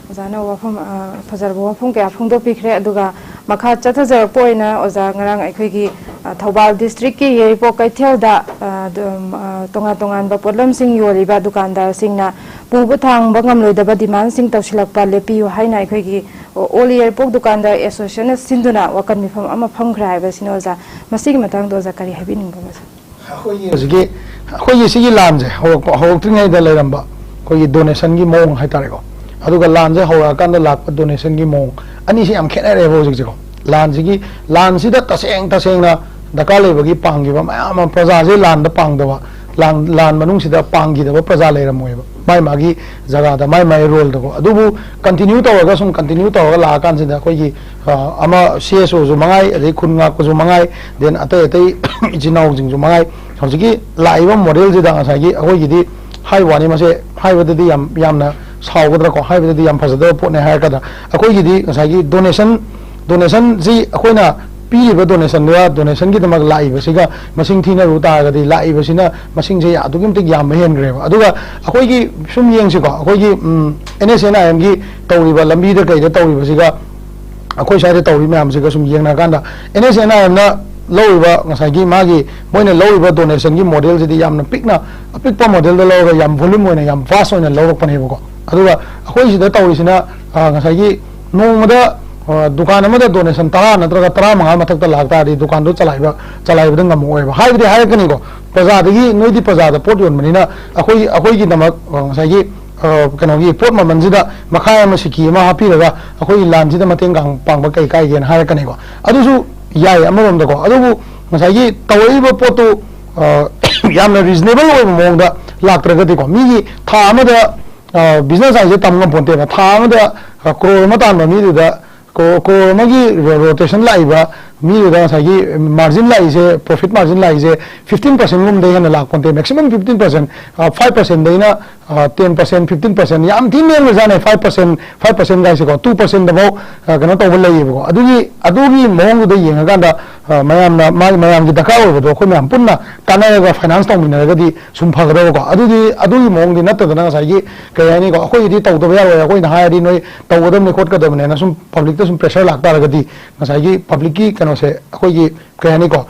ꯑꯣꯖꯥꯅ ꯋꯥꯐꯝ, ꯑ, ꯐꯖꯔꯕ ꯋꯥꯐꯝ ꯀꯌꯥ ꯐꯣꯡꯗꯣꯛꯄꯤꯈ꯭ꯔꯦ꯫ ꯑꯗꯨꯒ ꯃꯈꯥ ꯆꯠꯊꯖꯔꯛꯄ ꯑꯣꯏꯅ ꯑꯣꯖꯥ, ꯉꯔꯥꯡ ꯑꯩꯈꯣꯏꯒꯤ, ꯑ, ꯊꯧꯕꯥꯜ districtꯀꯤ ꯌꯥꯏꯔꯤꯄꯣꯛ ꯀꯩꯊꯦꯜꯗ, ꯑ, ꯑꯗꯨꯝ, ꯑ, ꯇꯣꯉꯥꯟ ꯇꯣꯉꯥꯟꯕ ꯄꯣꯠꯂꯝꯁꯤꯡ ꯌꯣꯜꯂꯤꯕ ꯗꯨꯀꯥꯟꯗꯥꯔꯁꯤꯡꯅ ꯄꯨꯕ ꯊꯥꯡꯕ ꯉꯝꯂꯣꯏꯗꯕ demandꯁꯤꯡ ꯇꯧꯁꯤꯜꯂꯛꯄ ꯂꯦꯞꯄꯤꯌꯨ ꯍꯥꯏꯅ ꯑꯩꯈꯣꯏꯒꯤ All ꯌꯥꯏꯔꯤꯄꯣꯛ ꯗꯨꯀꯥꯟꯗꯥꯔ Associationꯅ ꯁꯤꯟꯗꯨꯅ ꯋꯥꯀꯠ ꯃꯤꯐꯝ ꯑꯃ ꯐꯝꯈ꯭ꯔꯦ ꯍꯥꯏꯕꯁꯤꯅꯤ꯫ ꯑꯣꯖꯥ, ꯃꯁꯤꯒꯤ ꯃꯇꯥꯡꯗ ꯑꯣꯖꯥ ꯀꯔꯤ ꯍꯥꯏꯕꯤꯅꯤꯡꯕ, ꯑꯣꯖꯥ? ꯑꯩꯈꯣꯏꯒꯤ ꯍꯧꯖꯤꯛꯀꯤ, ꯑꯩꯈꯣꯏꯒꯤ ꯁꯤꯒꯤ ꯂꯥꯟꯁꯦ ꯍꯧꯔꯛꯄ, ꯍꯧꯔꯛꯇ꯭ꯔꯤꯉꯩꯗ ꯂꯩꯔꯝꯕ ꯑꯩꯈꯣꯏꯒꯤ donationꯒꯤ ꯃꯑꯣꯡ ꯍꯥꯏꯇꯥꯔꯦꯀꯣ, ꯑꯗꯨꯒ ꯂꯥꯟꯁꯦ ꯍꯧꯔꯛꯑꯀꯥꯟꯗ ꯂꯥꯛꯄ donationꯒꯤ ꯃꯑꯣꯡ, ꯑꯅꯤꯁꯦ ꯌꯥꯝ ꯈꯦꯠꯅꯔꯦꯕ ꯍꯧꯖꯤꯛꯁꯦꯀꯣ꯫ ꯂꯥꯟꯁꯤꯒꯤ, ꯂꯥꯟꯁꯤꯗ ꯇꯁꯦꯡ ꯇꯁꯦꯡꯅ ꯗꯔꯀꯥꯔ ꯂꯩꯕꯒꯤ ꯄꯥꯡꯈꯤꯕ ꯃꯌꯥꯝ ꯑꯃ, ꯄ꯭ꯔꯖꯥꯁꯦ ꯂꯥꯟꯗ ꯄꯥꯡꯗꯕ, ꯂꯥꯟ, ꯂꯥꯟ ꯃꯅꯨꯡꯁꯤꯗ ꯄꯥꯡꯈꯤꯗꯕ ꯄ꯭ꯔꯖꯥ ꯂꯩꯔꯝꯃꯣꯏꯕ, ꯃꯥꯏ ꯃꯥꯒꯤ ꯖꯒꯥꯗ, ꯃꯥꯏ ꯃꯥꯏ roleꯗꯀꯣ꯫ ꯑꯗꯨꯕꯨ continue ꯇꯧꯔꯒ, ꯁꯨꯝ continue ꯇꯧꯔꯒ ꯂꯥꯛꯑꯀꯥꯟꯁꯤꯗ ꯑꯩꯈꯣꯏꯒꯤ, ꯑ, ꯑꯃ CSOꯁꯨ ꯃꯉꯥꯏ, ꯑꯗꯩ ꯈꯨꯟ ꯉꯥꯛꯄꯁꯨ ꯃꯉꯥꯏ, then ꯑꯇꯩ ꯑꯇꯩ ꯏꯆꯤꯟ ꯏꯅꯥꯎꯁꯤꯡꯁꯨ ꯃꯉꯥꯏ, ꯍꯧꯖꯤꯛꯀꯤ ꯂꯥꯛꯏꯕ modelꯁꯤꯗ ꯉꯁꯥꯏꯒꯤ ꯑꯩꯈꯣꯏꯒꯤꯗꯤ ꯍꯥꯏꯕ ꯋꯥꯅꯤ, ꯃꯁꯦ ꯍꯥꯏꯕꯗꯗꯤ ꯌꯥꯝ, ꯌꯥꯝꯅ ꯁꯥꯎꯒꯗ꯭ꯔꯥꯀꯣ? ꯍꯥꯏꯕꯗꯗꯤ ꯌꯥꯝ ꯐꯖꯗꯕ ꯄꯣꯠꯅꯦ ꯍꯥꯏꯔꯛꯀꯗ꯭ꯔꯥ? ꯑꯩꯈꯣꯏꯒꯤꯗꯤ ꯉꯁꯥꯏꯒꯤ donation, donationꯁꯤ ꯑꯩꯈꯣꯏꯅ ꯄꯤꯔꯤꯕ donationꯗꯨꯒ donationꯒꯤꯗꯃꯛ ꯂꯥꯛꯏꯕꯁꯤꯒ ꯃꯁꯤꯡ ꯊꯤꯅꯔꯨ ꯇꯥꯔꯒꯗꯤ ꯂꯥꯛꯏꯕꯁꯤꯅ ꯃꯁꯤꯡꯁꯦ ꯑꯗꯨꯛꯀꯤ ꯃꯇꯤꯛ ꯌꯥꯝꯕ ꯍꯦꯟꯈ꯭ꯔꯦꯕ꯫ ꯑꯗꯨꯒ ꯑꯩꯈꯣꯏꯒꯤ ꯁꯨꯝ ꯌꯦꯡꯁꯤꯀꯣ, ꯑꯩꯈꯣꯏꯒꯤ ꯎꯝ, NSNIMꯒꯤ ꯇꯧꯔꯤꯕ ꯂꯝꯕꯤꯗ ꯀꯩꯗ ꯇꯧꯔꯤꯕꯁꯤꯒ ꯑꯩꯈꯣꯏ ꯁ꯭ꯋꯥꯏꯗ ꯇꯧꯔꯤ ꯃꯌꯥꯝꯁꯤꯒ ꯁꯨꯝ ꯌꯦꯡꯅꯔꯀꯥꯟꯗ NSNIMꯅ ꯂꯧꯔꯤꯕ ꯉꯁꯥꯏꯒꯤ ꯃꯥꯒꯤ ꯃꯣꯏꯅ ꯂꯧꯔꯤꯕ donationꯒꯤ modelꯁꯤꯗꯤ ꯌꯥꯝꯅ ꯄꯤꯛꯅ, ꯑꯄꯤꯛꯄ modelꯗ ꯂꯧꯔꯒ ꯌꯥꯝ volume ꯑꯣꯏꯅ ꯌꯥꯝ vast ꯑꯣꯏꯅ ꯂꯧꯔꯛꯄꯅꯦꯕꯀꯣ꯫ ꯑꯗꯨꯒ ꯑꯩꯈꯣꯏ ꯁꯤꯗ ꯇꯧꯔꯤꯁꯤꯅ ꯑ, ꯉꯁꯥꯏꯒꯤ ꯅꯣꯡꯃꯗ ꯑ, ꯗꯨꯀꯥꯟ ꯑꯃꯗ donation ꯇꯔꯥ ꯅꯠꯇ꯭ꯔꯒ ꯇꯔꯥꯃꯉꯥ ꯃꯊꯛꯇ ꯂꯥꯛ ꯇꯥꯔꯗꯤ ꯗꯨꯀꯥꯟꯗꯣ ꯆꯂꯥꯏꯕ ꯆꯂꯥꯏꯕꯗ ꯉꯝꯃꯛꯑꯣꯏꯕ꯫ ꯍꯥꯏꯕꯗꯤ ꯍꯥꯏꯔꯛꯀꯅꯤꯀꯣ, ꯄ꯭ꯔꯖꯥꯗꯒꯤ, ꯅꯣꯏꯗꯤ ꯄ꯭ꯔꯖꯥꯗ ꯄꯣꯠ ꯌꯣꯟꯕꯅꯤꯅ ꯑꯩꯈꯣꯏ ꯑꯩꯈꯣꯏꯒꯤꯗꯃꯛ ꯑ, ꯉꯁꯥꯏꯒꯤ ꯑ, ꯀꯩꯅꯣꯒꯤ ꯄꯣꯠ ꯃꯃꯜꯁꯤꯗ ꯃꯈꯥꯏ ꯑꯃ ꯁꯤꯀꯤ ꯑꯃ ꯍꯥꯞꯄꯤꯔꯒ ꯑꯩꯈꯣꯏꯒꯤ ꯂꯥꯟꯁꯤꯗ ꯃꯇꯦꯡ ꯀꯥꯡ- ꯄꯥꯡꯕ ꯀꯩ ꯀꯥꯏꯒꯦꯅ ꯍꯥꯏꯔꯛꯀꯅꯤꯀꯣ꯫ ꯑꯗꯨꯁꯨ ꯌꯥꯏ ꯑꯃꯔꯣꯝꯗꯀꯣ꯫ ꯑꯗꯨꯕꯨ ꯉꯁꯥꯏꯒꯤ ꯇꯧꯔꯛꯏꯕ ꯄꯣꯠꯇꯨ ꯑ, ꯌꯥꯝꯅ reasonable ꯑꯣꯏꯕ ꯃꯑꯣꯡꯗ ꯂꯥꯛꯇ꯭ꯔꯒꯗꯤꯀꯣ, ꯃꯤꯒꯤ ꯊꯥ ꯑꯃꯗ ꯑ, business ꯍꯥꯏꯁꯦ ꯇꯝ ꯉꯝꯄꯣꯟꯇꯦꯕ꯫ ꯊꯥ ꯑꯃꯗ ꯑ, crore ꯑꯃ ꯇꯥꯟꯕ ꯃꯤꯗꯨꯗ crore, crore ꯑꯃꯒꯤ ro- rotation ꯂꯥꯛꯏꯕ ꯃꯤꯗꯨꯗ ꯉꯁꯥꯏꯒꯤ margin ꯂꯥꯛꯏꯁꯦ, profit margin ꯂꯥꯛꯏꯁꯦ fifteen percentꯒꯨꯝꯕꯗꯩ ꯍꯦꯟꯅ ꯂꯥꯛꯄꯣꯟꯇꯦ꯫ Maximum fifteen percent, ꯑ, five percentꯗꯩꯅ ꯑ, ten percent, fifteen percent, ꯌꯥꯝ ꯊꯤꯅ ꯅꯦꯝꯈ꯭ꯔꯖꯥꯠꯅꯦ꯫ Five percent, five percent ꯒꯥꯏꯁꯦꯀꯣ, two percentꯗꯐꯥꯎ ꯑ, ꯀꯩꯅꯣ ꯇꯧꯕ ꯂꯩꯌꯦꯕꯀꯣ꯫ ꯑꯗꯨꯒꯤ ꯑꯗꯨꯒꯤ ꯃꯑꯣꯡꯗꯨꯗ ꯌꯦꯡꯉꯀꯥꯟꯗ ꯑ, ꯃꯌꯥꯝꯅ ꯃꯥꯒꯤ ꯃꯌꯥꯝꯒꯤ ꯗꯔꯀꯥꯔ ꯑꯣꯏꯕꯗꯣ ꯑꯩꯈꯣꯏ ꯃꯌꯥꯝ ꯄꯨꯟꯅ ꯇꯥꯟꯅꯔꯒ finance ꯇꯧꯃꯤꯟꯅꯔꯒꯗꯤ ꯁꯨꯝ ꯐꯒꯗꯕꯀꯣ꯫ ꯑꯗꯨꯗꯤ ꯑꯗꯨꯒꯤ ꯃꯑꯣꯡꯗꯤ ꯅꯠꯇꯗꯅ ꯉꯁꯥꯏꯒꯤ ꯀꯩ ꯍꯥꯏꯅꯤꯀꯣ, ꯑꯩꯈꯣꯏꯒꯤꯗꯤ ꯇꯧꯗꯕ ꯌꯥꯔꯣꯏ, ꯑꯩꯈꯣꯏꯅ ꯍꯥꯏꯔꯗꯤ ꯅꯣꯏ ꯇꯧꯒꯗꯕꯅꯤ ꯈꯣꯠꯀꯗꯕꯅꯦꯅ ꯁꯨꯝ publicꯇ ꯁꯨꯝ pressure ꯂꯥꯛꯇꯥꯔꯒꯗꯤ ꯉꯁꯥꯏꯒꯤ publicꯀꯤ ꯀꯩꯅꯣꯁꯦ ꯑꯩꯈꯣꯏꯒꯤ ꯀꯩ ꯍꯥꯏꯅꯤꯀꯣ,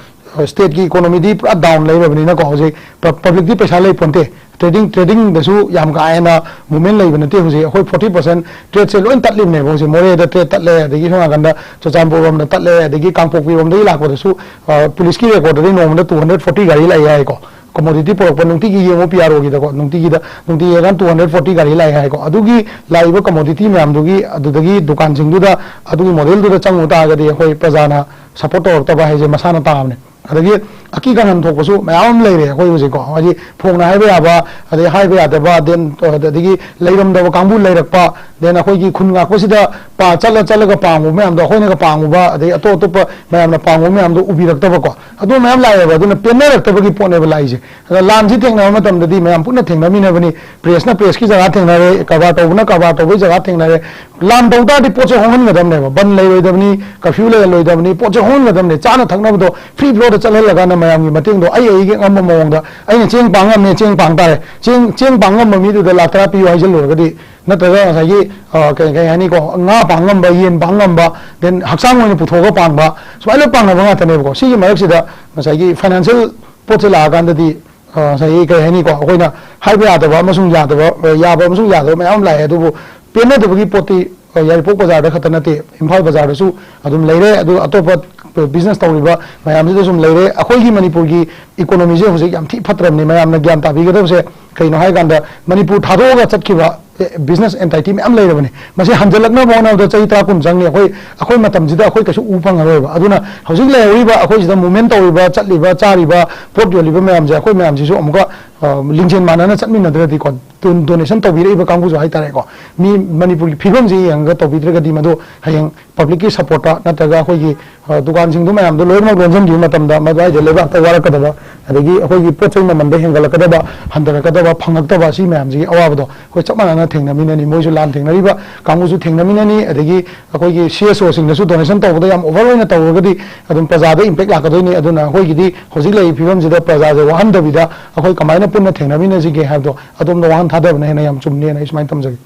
stateꯀꯤ economyꯗꯤ ꯄꯨꯔꯥ down ꯂꯩꯔꯕꯅꯤꯅꯀꯣ꯫ ꯍꯧꯖꯤꯛ ꯄ- publicꯇꯤ ꯄꯩꯁꯥ ꯂꯩ ꯄꯣꯟꯇꯦ꯫ Trading, tradingꯗꯁꯨ ꯌꯥꯝ ꯀꯥ ꯍꯦꯟꯅ movement ꯂꯩꯕ ꯅꯠꯇꯦ꯫ ꯍꯧꯖꯤꯛ ꯑꯩꯈꯣꯏ forty percent tradeꯁꯦ ꯂꯣꯏ ꯇꯠꯂꯤꯕꯅꯦꯕ꯫ ꯍꯧꯖꯤꯛ ꯃꯣꯔꯦꯗ trade ꯇꯠꯂꯦ, ꯑꯗꯒꯤ ꯁꯣꯝ ꯅꯥꯀꯟꯗ ꯆꯨꯔꯆꯥꯟꯄꯨꯔ ꯔꯣꯝꯗ ꯇꯠꯂꯦ, ꯑꯗꯒꯤ ꯀꯥꯡꯄꯣꯛꯄꯤ ꯔꯣꯝꯗꯒꯤ ꯂꯥꯛꯄꯗꯁꯨ ꯑ, policeꯀꯤ recordꯗꯗꯤ ꯅꯣꯡꯃꯗ two hundred forty ꯒꯥꯔꯤ ꯂꯥꯛꯑꯦ ꯍꯥꯏꯀꯣ꯫ Commodity ꯄꯨꯔꯛꯄ ꯅꯨꯡꯇꯤꯒꯤ ꯌꯦꯡꯉꯨ PROꯒꯤꯗꯀꯣ, ꯅꯨꯡꯇꯤꯒꯤꯗ, ꯅꯨꯡꯇꯤꯒꯤ ꯍꯥꯏꯀꯥꯟꯗ two hundred forty ꯒꯥꯔꯤ ꯂꯥꯛꯑꯦ ꯍꯥꯏꯀꯣ꯫ ꯑꯗꯨꯒꯤ ꯂꯥꯛꯏꯕ commodity ꯃꯌꯥꯝꯗꯨꯒꯤ, ꯑꯗꯨꯗꯒꯤ ꯗꯨꯀꯥꯟꯁꯤꯡꯗꯨꯗ ꯑꯗꯨꯒꯤ modelꯗꯨꯗ ꯆꯪꯉꯨ ꯇꯥꯔꯒꯗꯤ ꯑꯩꯈꯣꯏ ꯄ꯭ꯔꯖꯥꯅ support ꯇꯧꯔꯛꯇꯕ ꯍꯥꯏꯁꯦ ꯃꯁꯥꯅ ꯇꯥꯕꯅꯦ꯫ ꯑꯗꯒꯤ ꯑꯀꯤ ꯈꯪꯍꯟ ꯊꯣꯛꯄꯁꯨ ꯃꯌꯥꯝ ꯑꯃ ꯂꯩꯔꯦ ꯑꯩꯈꯣꯏ ꯍꯧꯖꯤꯛꯀꯣ꯫ ꯍꯥꯏꯗꯤ ꯐꯣꯡꯅ ꯍꯥꯏꯕ ꯌꯥꯕ, ꯑꯗꯩ ꯍꯥꯏꯕ ꯌꯥꯗꯕ, then ꯑꯗꯒꯤ ꯂꯩꯔꯝꯗꯕ ꯀꯥꯡꯕꯨ ꯂꯩꯔꯛꯄ, Then ꯑꯩꯈꯣꯏꯒꯤ ꯈꯨꯟ ꯉꯥꯛꯄꯁꯤꯗ ꯄꯥ-, ꯆꯠꯂ ꯆꯠꯂꯒ ꯄꯥꯡꯉꯨꯕ ꯃꯌꯥꯝꯗꯣ, ꯑꯩꯈꯣꯏꯅꯒ ꯄꯥꯡꯉꯨꯕ, ꯑꯗꯩ ꯑꯇꯣꯞ ꯑꯇꯣꯞꯄ ꯃꯌꯥꯝꯅ ꯄꯥꯡꯉꯨꯕ ꯃꯌꯥꯝꯗꯣ ꯎꯕꯤꯔꯛꯇꯕꯀꯣ, ꯑꯗꯨ ꯃꯌꯥꯝ ꯂꯥꯛꯑꯦꯕ꯫ ꯑꯗꯨꯅ ꯄꯦꯟꯅꯔꯛꯇꯕꯒꯤ ꯄꯣꯠꯅꯦꯕ ꯂꯥꯛꯏꯁꯦ꯫ ꯑꯗ ꯂꯥꯟꯁꯤ ꯊꯦꯡꯅꯕ ꯃꯇꯝꯗꯗꯤ ꯃꯌꯥꯝ ꯄꯨꯟꯅ ꯊꯦꯡꯅꯃꯤꯟꯅꯕꯅꯤ, ꯄ꯭ꯔꯦꯁꯅ ꯄ꯭ꯔꯦꯁꯀꯤ ꯖꯒꯥ ꯊꯦꯡꯅꯔꯦ, ꯀꯔꯕꯥꯔ ꯇꯧꯕꯅ ꯀꯔꯕꯥꯔ ꯇꯧꯕꯒꯤ ꯖꯒꯥ ꯊꯦꯡꯅꯔꯦ꯫ ꯂꯥꯟ ꯇꯧ ꯇꯥꯔꯗꯤ ꯄꯣꯠꯁꯦ ꯍꯣꯡꯍꯟꯒꯗꯕꯅꯦꯕ, ꯕꯟ ꯂꯩꯔꯣꯏꯗꯕꯅꯤ, ꯀꯔꯐ꯭ꯌꯨ ꯂꯩꯍꯜꯂꯣꯏꯗꯕꯅꯤ, ꯄꯣꯠꯁꯦ ꯍꯣꯡꯍꯟꯒꯗꯕꯅꯦ꯫ ꯆꯥꯅ ꯊꯛꯅꯕꯗꯣ ꯐ꯭ꯔꯤ ꯐ꯭ꯂꯣꯗ ꯆꯠꯍꯜꯂꯀꯥꯟꯗ ꯃꯌꯥꯝꯒꯤ ꯃꯇꯦꯡꯗꯣ ꯑꯩ ꯑꯩꯒꯤ ꯉꯝꯕ ꯃꯑꯣꯡꯗ, ꯑꯩꯅ ꯆꯦꯡ ꯄꯥꯡ ꯉꯝꯃꯦ, ꯆꯦꯡ ꯄꯥꯡ ꯇꯥꯔꯦ, ꯆꯦꯡ, ꯆꯦꯡ ꯄꯥꯡ ꯉꯝꯕ ꯃꯤꯗꯨꯗ ꯂꯥꯛ ꯇꯔꯥ ꯄꯤꯌꯨ ꯍꯥꯏꯖꯤꯜꯂꯨꯔꯒꯗꯤ, ꯅꯠꯇ꯭ꯔꯒ ꯉꯁꯥꯏꯒꯤ, ꯑ, ꯀꯩ, ꯀꯩ ꯍꯥꯏꯅꯤꯀꯣ, ꯉꯥ ꯄꯥꯡ ꯉꯝꯕ, ꯌꯦꯟ ꯄꯥꯡ ꯉꯝꯕ, then ꯍꯛꯆꯥꯡ ꯑꯣꯏꯅ ꯄꯨꯊꯣꯛꯑꯒ ꯄꯥꯡꯕ, ꯁꯨꯃꯥꯏꯅ ꯂꯣꯏ ꯄꯥꯡꯅꯕ ꯉꯥꯛꯇꯅꯦꯕꯀꯣ꯫ ꯁꯤꯒꯤ ꯃꯔꯛꯁꯤꯗ ꯉꯁꯥꯏꯒꯤ ꯐꯥꯏꯅꯥꯟꯁꯤꯌꯦꯜ ꯄꯣꯠꯁꯦ ꯂꯥꯛꯑꯀꯥꯟꯗꯗꯤ, ꯑ, ꯉꯁꯥꯏꯒꯤ ꯀꯩ ꯍꯥꯏꯅꯤꯀꯣ, ꯑꯩꯈꯣꯏꯅ ꯍꯥꯏꯕ ꯌꯥꯗꯕ ꯑꯃꯁꯨꯡ ꯌꯥꯗꯕ, ꯑ, ꯌꯥꯕ ꯑꯃꯁꯨꯡ ꯌꯥꯗꯕ ꯃꯌꯥꯝ ꯑꯃ ꯂꯥꯛꯑꯦ꯫ ꯑꯗꯨꯕꯨ ꯄꯦꯟꯅꯗꯕꯒꯤ ꯄꯣꯠꯇꯤ, ꯑ, ꯌꯥꯏꯔꯤꯄꯣꯛ ꯕꯖꯥꯔꯗ ꯈꯛꯇ ꯅꯠꯇꯦ, ꯏꯝꯐꯥꯜ ꯕꯖꯥꯔꯗꯁꯨ ꯑꯗꯨꯝ ꯂꯩꯔꯦ꯫ ꯑꯗꯨ ꯑꯇꯣꯞꯄ ꯕꯤꯖꯤꯅꯦꯁ ꯇꯧꯔꯤꯕ ꯃꯌꯥꯝꯁꯤꯗꯁꯨ ꯂꯩꯔꯦ꯫ ꯑꯩꯈꯣꯏꯒꯤ ꯃꯅꯤꯄꯨꯔꯒꯤ ꯏꯀꯣꯅꯣꯃꯤꯁꯦ ꯍꯧꯖꯤꯛ ꯌꯥꯝ ꯊꯤ ꯐꯠꯇ꯭ꯔꯕꯅꯤ꯫ ꯃꯌꯥꯝꯅ ꯒ꯭ꯌꯥꯟ ꯇꯥꯕꯤꯒꯗꯕꯁꯦ ꯀꯩꯅꯣ ꯍꯥꯏ ꯀꯥꯟꯗ, ꯃꯅꯤꯄꯨꯔ ꯊꯥꯗꯣꯛꯑꯒ ꯆꯠꯈꯤꯕ, ꯑꯦ, ꯕꯤꯖꯤꯅꯦꯁ ꯑꯦꯟꯇꯥꯏꯇꯤ ꯃꯌꯥꯝ ꯂꯩꯔꯕꯅꯤ꯫ ꯃꯁꯤ ꯍꯟꯖꯤꯜꯂꯛꯅꯕ ꯍꯣꯠꯅꯕꯗ ꯆꯍꯤ ꯇꯔꯥ ꯀꯨꯟ ꯆꯪꯅꯤ꯫ ꯑꯩꯈꯣꯏ, ꯑꯩꯈꯣꯏ ꯃꯇꯝꯁꯤꯗ ꯑꯩꯈꯣꯏ ꯀꯩꯁꯨ ꯎꯕ ꯐꯪꯉꯔꯣꯏꯕ꯫ ꯑꯗꯨꯅ ꯍꯧꯖꯤꯛ ꯂꯩꯍꯧꯔꯤꯕ, ꯑꯩꯈꯣꯏ ꯁꯤꯗ ꯃꯨꯚꯃꯦꯟ ꯇꯧꯔꯤꯕ, ꯆꯠꯂꯤꯕ, ꯆꯥꯔꯤꯕ, ꯄꯣꯠ ꯌꯣꯜꯂꯤꯕ ꯃꯌꯥꯝꯁꯦ, ꯑꯩꯈꯣꯏ ꯃꯌꯥꯝꯁꯤꯁꯨ ꯑꯃꯨꯛꯀ, ꯑ, ꯂꯤꯡꯖꯦꯜ ꯃꯥꯟꯅꯅ ꯆꯠꯃꯤꯟꯅꯗ꯭ꯔꯗꯤꯀꯣ, ꯗꯣ-, ꯗꯣꯅꯦꯁꯟ ꯇꯧꯕꯤꯔꯛꯏꯕ ꯀꯥꯡꯕꯨꯁꯨ ꯍꯥꯏꯇꯥꯔꯦꯀꯣ, ꯃꯤ ꯃꯅꯤꯄꯨꯔꯒꯤ ꯐꯤꯕꯝꯁꯤ ꯌꯦꯡꯉꯒ ꯇꯧꯕꯤꯗ꯭ꯔꯒꯗꯤ ꯃꯗꯨ ꯍꯌꯦꯡ ꯄꯕ꯭ꯂꯤꯛꯀꯤ ꯁꯞꯄꯣꯔꯠꯇ ꯅꯠꯇ꯭ꯔꯒ ꯑꯩꯈꯣꯏꯒꯤ, ꯑ, ꯗꯨꯀꯥꯟꯁꯤꯡꯗꯨ ꯃꯌꯥꯝꯗꯣ ꯂꯣꯏꯅꯃꯛ ꯂꯣꯟꯁꯤꯟꯈꯤꯕ ꯃꯇꯝꯗ ꯃꯗꯨꯋꯥꯏꯗ ꯂꯩꯕꯥꯛꯇ ꯋꯥꯔꯛꯀꯗꯕ, ꯑꯗꯒꯤ ꯑꯩꯈꯣꯏꯒꯤ ꯄꯣꯠ ꯆꯩ ꯃꯃꯟꯗ ꯍꯦꯟꯒꯠꯂꯛꯀꯗꯕ, ꯍꯟꯊꯔꯛꯀꯗꯕ, ꯐꯪꯉꯛꯇꯕ, ꯁꯤ ꯃꯌꯥꯝꯁꯤꯒꯤ ꯑꯋꯥꯕꯗꯣ ꯑꯩꯈꯣꯏ ꯆꯞ ꯃꯥꯟꯅꯅ ꯊꯦꯡꯅꯃꯤꯟꯅꯅꯤ꯫ ꯃꯣꯏꯁꯨ ꯂꯥꯟ ꯊꯦꯡꯅꯔꯤꯕ ꯀꯥꯡꯕꯨꯁꯨ ꯊꯦꯡꯅꯃꯤꯟꯅꯅꯤ, ꯑꯗꯒꯤ ꯑꯩꯈꯣꯏꯒꯤ ꯁꯤ ꯑꯦꯁ ꯑꯣꯁꯤꯡꯅꯁꯨ ꯗꯣꯅꯦꯁꯟ ꯇꯧꯕꯗ ꯌꯥꯝ ꯑꯣꯚꯔ ꯑꯣꯏꯅ ꯇꯧꯔꯒꯗꯤ ꯑꯗꯨꯝ ꯄ꯭ꯔꯖꯥꯗ ꯏꯝꯄꯦꯛ ꯂꯥꯛꯀꯗꯣꯏꯅꯤ꯫ ꯑꯗꯨꯅ ꯑꯩꯈꯣꯏꯒꯤꯗꯤ ꯍꯧꯖꯤꯛ ꯂꯩꯔꯤꯕ ꯐꯤꯕꯝꯁꯤꯗ ꯄ꯭ꯔꯖꯥꯁꯦ ꯋꯥꯍꯟꯗꯕꯤꯗ ꯑꯩꯈꯣꯏ ꯀꯃꯥꯏꯅ ꯄꯨꯟꯅ ꯊꯦꯡꯅꯃꯤꯟꯅꯁꯤꯒꯦ ꯍꯥꯏꯕꯗꯣ ꯑꯗꯣꯝꯗ ꯋꯥꯍꯟ ꯊꯥꯗꯕꯅ ꯍꯦꯟꯅ ꯌꯥꯝ ꯆꯨꯝꯅꯦꯅ ꯑꯩ ꯁꯨꯃꯥꯏꯅ ꯊꯝꯖꯒꯦ꯫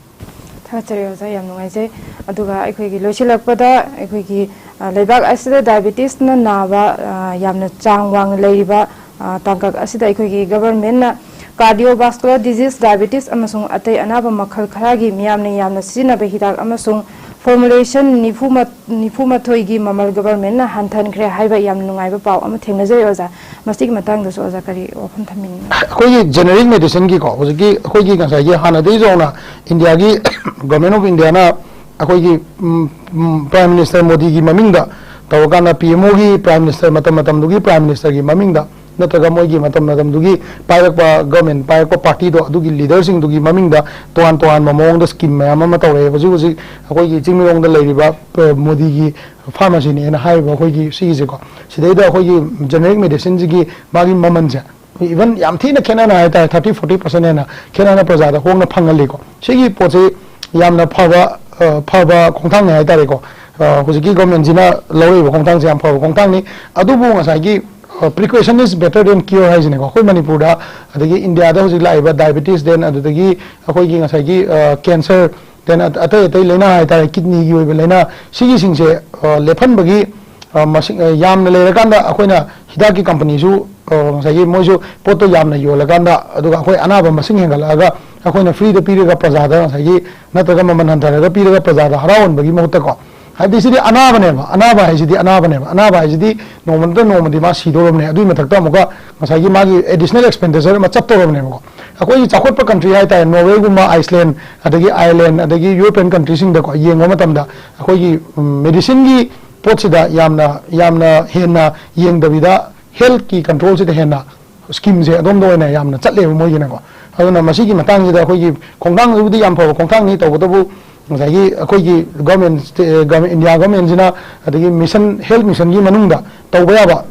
ꯊꯥꯒꯠꯆꯔꯤ ꯑꯣꯖꯥ, ꯌꯥꯝ ꯅꯨꯡꯉꯥꯏꯖꯩ꯫ ꯑꯗꯨꯒ ꯑꯩꯈꯣꯏꯒꯤ ꯂꯣꯏꯁꯤꯜꯂꯛꯄꯗ ꯑꯩꯈꯣꯏꯒꯤ, ꯑ, ꯂꯩꯕꯥꯛ ꯑꯁꯤꯗ ꯗꯥꯏꯕꯦꯇꯤꯁꯅ ꯅꯥꯕ, ꯑ, ꯌꯥꯝꯅ ꯆꯥꯡ ꯋꯥꯡꯅ ꯂꯩꯔꯤꯕ, ꯑ, ꯇꯥꯡꯀꯛ ꯑꯁꯤꯗ ꯑꯩꯈꯣꯏꯒꯤ ꯒꯚꯔꯟꯃꯦꯟꯠꯅ cardiovascular disease, diabetes ꯑꯃꯁꯨꯡ ꯑꯇꯩ ꯑꯅꯥꯕ ꯃꯈꯜ ꯈꯔꯒꯤ ꯃꯤꯌꯥꯝꯅ ꯌꯥꯝꯅ ꯁꯤꯖꯤꯟꯅꯕ ꯍꯤꯗꯥꯛ ꯑꯃꯁꯨꯡ formulation ꯅꯤꯐꯨ ꯃ-, ꯅꯤꯐꯨ ꯃꯥꯊꯣꯏꯒꯤ ꯃꯃꯜ ꯒꯚꯔꯟꯃꯦꯟꯠꯅ ꯍꯟꯊꯍꯟꯈ꯭ꯔꯦ ꯍꯥꯏꯕ ꯌꯥꯝꯅ ꯅꯨꯡꯉꯥꯏꯕ ꯄꯥꯎ ꯑꯃ ꯊꯦꯡꯅꯖꯔꯦ ꯑꯣꯖꯥ꯫ ꯃꯁꯤꯒꯤ ꯃꯇꯥꯡꯗꯁꯨ ꯑꯣꯖꯥ ꯀꯔꯤ ꯋꯥꯐꯝ ꯊꯝꯕꯤꯅꯤꯡꯉꯤ? ꯑꯩꯈꯣꯏꯒꯤ ꯖꯦꯅꯦꯔꯤꯛ ꯃꯦꯗꯤꯁꯤꯟꯒꯤꯀꯣ, ꯍꯧꯖꯤꯛꯀꯤ ꯑꯩꯈꯣꯏꯒꯤ ꯉꯁꯥꯏꯒꯤ ꯍꯥꯟꯅꯗꯒꯤꯁꯨ ꯍꯧꯅ ꯏꯟꯗꯤꯌꯥꯒꯤ Government of Indiaꯅ ꯑꯩꯈꯣꯏꯒꯤ, ꯎꯝ, ꯎꯝ, Prime Minister ꯃꯣꯗꯤꯒꯤ ꯃꯃꯤꯡꯗ ꯇꯧꯔꯀꯥꯟꯗ, ꯄꯤ ꯑꯦꯝ ꯑꯣꯒꯤ Prime Minister, ꯃꯇꯝ ꯃꯇꯝꯗꯨꯒꯤ Prime Ministerꯒꯤ ꯃꯃꯤꯡꯗ ꯅꯠꯇ꯭ꯔꯒ ꯃꯣꯏꯒꯤ ꯃꯇꯝ ꯃꯇꯝꯗꯨꯒꯤ ꯄꯥꯏꯔꯛꯄ, ꯒꯚꯔꯟꯃꯦꯟꯠ ꯄꯥꯏꯔꯛꯄ ꯄꯥꯔꯇꯤꯗꯣ, ꯑꯗꯨꯒꯤ ꯂꯤꯗꯔꯁꯤꯡꯗꯨꯒꯤ ꯃꯃꯤꯡꯗ ꯇꯣꯉꯥꯟ ꯇꯣꯉꯥꯟꯕ ꯃꯑꯣꯡꯗ ꯁ꯭ꯀꯤꯝ ꯃꯌꯥꯝ ꯑꯃ ꯇꯧꯔꯛꯑꯦ꯫ ꯍꯧꯖꯤꯛ ꯍꯧꯖꯤꯛ ꯑꯩꯈꯣꯏꯒꯤ ꯆꯤꯡꯃꯩꯔꯣꯡꯗ ꯂꯩꯔꯤꯕ, ꯑ, ꯃꯣꯗꯤꯒꯤ ꯐꯥꯔꯃꯥꯁꯤꯅꯦꯅ ꯍꯥꯏꯔꯤꯕ ꯑꯩꯈꯣꯏꯒꯤ ꯁꯤꯒꯤꯁꯦꯀꯣ, ꯁꯤꯗꯩꯗ ꯑꯩꯈꯣꯏꯒꯤ ꯖꯦꯅꯦꯔꯤꯛ ꯃꯦꯗꯤꯁꯤꯟꯁꯤꯒꯤ ꯃꯥꯒꯤ ꯃꯃꯜꯁꯦ, ꯏꯚꯟ ꯌꯥꯝ ꯊꯤꯅ ꯈꯦꯠꯅꯅ ꯍꯥꯏꯇꯥꯔꯦ, ꯊꯥꯔꯇꯤ ꯐꯣꯔꯇꯤ ꯄꯥꯔꯁꯦꯟ ꯍꯦꯟꯅ ꯈꯦꯠꯅꯅ ꯄ꯭ꯔꯖꯥꯗ ꯍꯣꯡꯅ ꯐꯪꯍꯜꯂꯤꯀꯣ꯫ ꯁꯤꯒꯤ ꯄꯣꯠꯁꯤ ꯌꯥꯝꯅ ꯐꯕ, ꯑ, ꯐꯕ ꯈꯣꯡꯊꯥꯡꯅꯤ ꯍꯥꯏꯇꯥꯔꯦꯀꯣ꯫ ꯑ, ꯍꯧꯖꯤꯛꯀꯤ ꯒꯣꯔꯃꯦꯟꯁꯤꯅ ꯂꯧꯔꯛꯏꯕ ꯈꯣꯡꯊꯥꯡꯁꯦ ꯌꯥꯝ ꯐꯕ ꯈꯣꯡꯊꯥꯡꯅꯤ꯫ ꯑꯗꯨꯕꯨ ꯉꯁꯥꯏꯒꯤ, ꯑ, "Prevention is better than cure" ꯍꯥꯏꯁꯤꯅꯦꯀꯣ꯫ ꯑꯩꯈꯣꯏ ꯃꯅꯤꯄꯨꯔꯗ, ꯑꯗꯒꯤ ꯏꯟꯗꯤꯌꯥꯗ ꯍꯧꯖꯤꯛ ꯂꯥꯛꯏꯕ ꯗꯥꯏꯕꯦꯇꯤꯁ, ꯗꯦꯟ ꯑꯗꯨꯗꯒꯤ ꯑꯩꯈꯣꯏꯒꯤ ꯉꯁꯥꯏꯒꯤ, ꯑ, ꯀꯦꯟꯁꯔ, ꯗꯦꯟ ꯑꯇꯩ ꯑꯇꯩ ꯂꯥꯏꯅꯥ ꯍꯥꯏꯇꯥꯔꯦ, ꯀꯤꯗꯅꯤꯒꯤ ꯑꯣꯏꯕ ꯂꯥꯏꯅꯥ, ꯁꯤꯒꯤꯁꯤꯡꯁꯦ, ꯑ, ꯂꯦꯞꯍꯟꯕꯒꯤ, ꯑ, ꯃꯁꯤꯡ, ꯑ, ꯌꯥꯝꯅ ꯂꯩꯔꯀꯥꯟꯗ ꯑꯩꯈꯣꯏꯅ ꯍꯤꯗꯥꯛꯀꯤ ꯀꯝꯄꯅꯤꯁꯨ, ꯑ, ꯉꯁꯥꯏꯒꯤ ꯃꯣꯏꯁꯨ ꯄꯣꯠꯇꯣ ꯌꯥꯝꯅ ꯌꯣꯜꯂꯀꯥꯟꯗ, ꯑꯗꯨꯒ ꯑꯩꯈꯣꯏ ꯑꯅꯥꯕ ꯃꯁꯤꯡ ꯍꯦꯟꯒꯠꯂꯛꯑꯒ ꯑꯩꯈꯣꯏꯅ ꯐ꯭ꯔꯤꯗ ꯄꯤꯔꯒ ꯄ꯭ꯔꯖꯥꯗ ꯉꯁꯥꯏꯒꯤ, ꯅꯠꯇ꯭ꯔꯒ ꯃꯃꯜ ꯍꯟꯊꯔꯒ ꯄꯤꯔꯒ ꯄ꯭ꯔꯖꯥꯗ ꯍꯔꯥꯎꯍꯟꯕꯒꯤ ꯃꯍꯨꯠꯇꯀꯣ, ꯍꯥꯏꯕꯗꯤ ꯁꯤꯗꯤ ꯑꯅꯥꯕꯅꯦꯕ, ꯑꯅꯥꯕ ꯍꯥꯏꯁꯤꯗꯤ ꯑꯅꯥꯕꯅꯦꯕ, ꯑꯅꯥꯕ ꯍꯥꯏꯁꯤꯗꯤ ꯅꯣꯡꯃ ꯅꯠꯇ꯭ꯔ ꯅꯣꯡꯃꯗꯤ ꯃꯥ ꯁꯤꯗꯧꯔꯕꯅꯦ꯫ ꯑꯗꯨꯒꯤ ꯃꯊꯛꯇ ꯑꯃꯨꯛꯀ ꯉꯁꯥꯏꯒꯤ ꯃꯥꯒꯤ ꯑꯦꯗꯤꯁꯅꯦꯜ ꯑꯦꯛꯁꯄꯦꯟꯗꯤꯆꯔ ꯑꯃ ꯆꯠꯇꯧꯔꯕꯅꯦꯕꯀꯣ꯫ ꯑꯩꯈꯣꯏꯒꯤ ꯆꯥꯎꯈꯠꯄ ꯀꯟꯇ꯭ꯔꯤ ꯍꯥꯏꯇꯥꯔꯦ, ꯅꯣꯔꯋꯦꯒꯨꯝꯕ, ꯑꯥꯏꯁꯂꯦꯟ, ꯑꯗꯒꯤ ꯑꯥꯏꯔꯂꯦꯟ, ꯑꯗꯒꯤ ꯌꯨꯔꯣꯄꯤꯌꯟ ꯀꯟꯇ꯭ꯔꯤꯁꯤꯡꯗꯀꯣ ꯌꯦꯡꯕ ꯃꯇꯝꯗ, ꯑꯩꯈꯣꯏꯒꯤ, ꯎꯝ, ꯃꯦꯗꯤꯁꯤꯟꯒꯤ ꯄꯣꯠꯁꯤꯗ ꯌꯥꯝꯅ, ꯌꯥꯝꯅ ꯍꯦꯟꯅ ꯌꯦꯡꯗꯕꯤꯗ, ꯍꯦꯜꯠꯀꯤ ꯀꯟꯇ꯭ꯔꯣꯜꯁꯤꯗ ꯍꯦꯟꯅ ꯁ꯭ꯀꯤꯝꯁꯦ ꯑꯗꯣꯝꯗ ꯑꯣꯏꯅ ꯌꯥꯝꯅ ꯆꯠꯂꯦꯕ ꯃꯣꯏꯒꯤꯅꯀꯣ꯫ ꯑꯗꯨꯅ ꯃꯁꯤꯒꯤ ꯃꯇꯥꯡꯁꯤꯗ ꯑꯩꯈꯣꯏꯒꯤ ꯈꯣꯡꯊꯥꯡꯁꯤꯕꯨꯗꯤ ꯌꯥꯝ ꯐꯕ ꯈꯣꯡꯊꯥꯡꯅꯤ, ꯇꯧꯕꯇꯕꯨ ꯉꯁꯥꯏꯒꯤ ꯑꯩꯈꯣꯏꯒꯤ ꯒꯣꯔꯃꯦꯟ, ꯁ꯭ꯇꯦ-, ꯒꯣꯔꯃꯦꯟ, ꯏꯟꯗꯤꯌꯥ ꯒꯣꯔꯃꯦꯟꯁꯤꯅ, ꯑꯗꯒꯤ ꯃꯤꯁꯟ, ꯍꯦꯜꯠ ꯃꯤꯁꯟꯒꯤ ꯃꯅꯨꯡꯗ ꯇꯧꯕ ꯌꯥꯕ,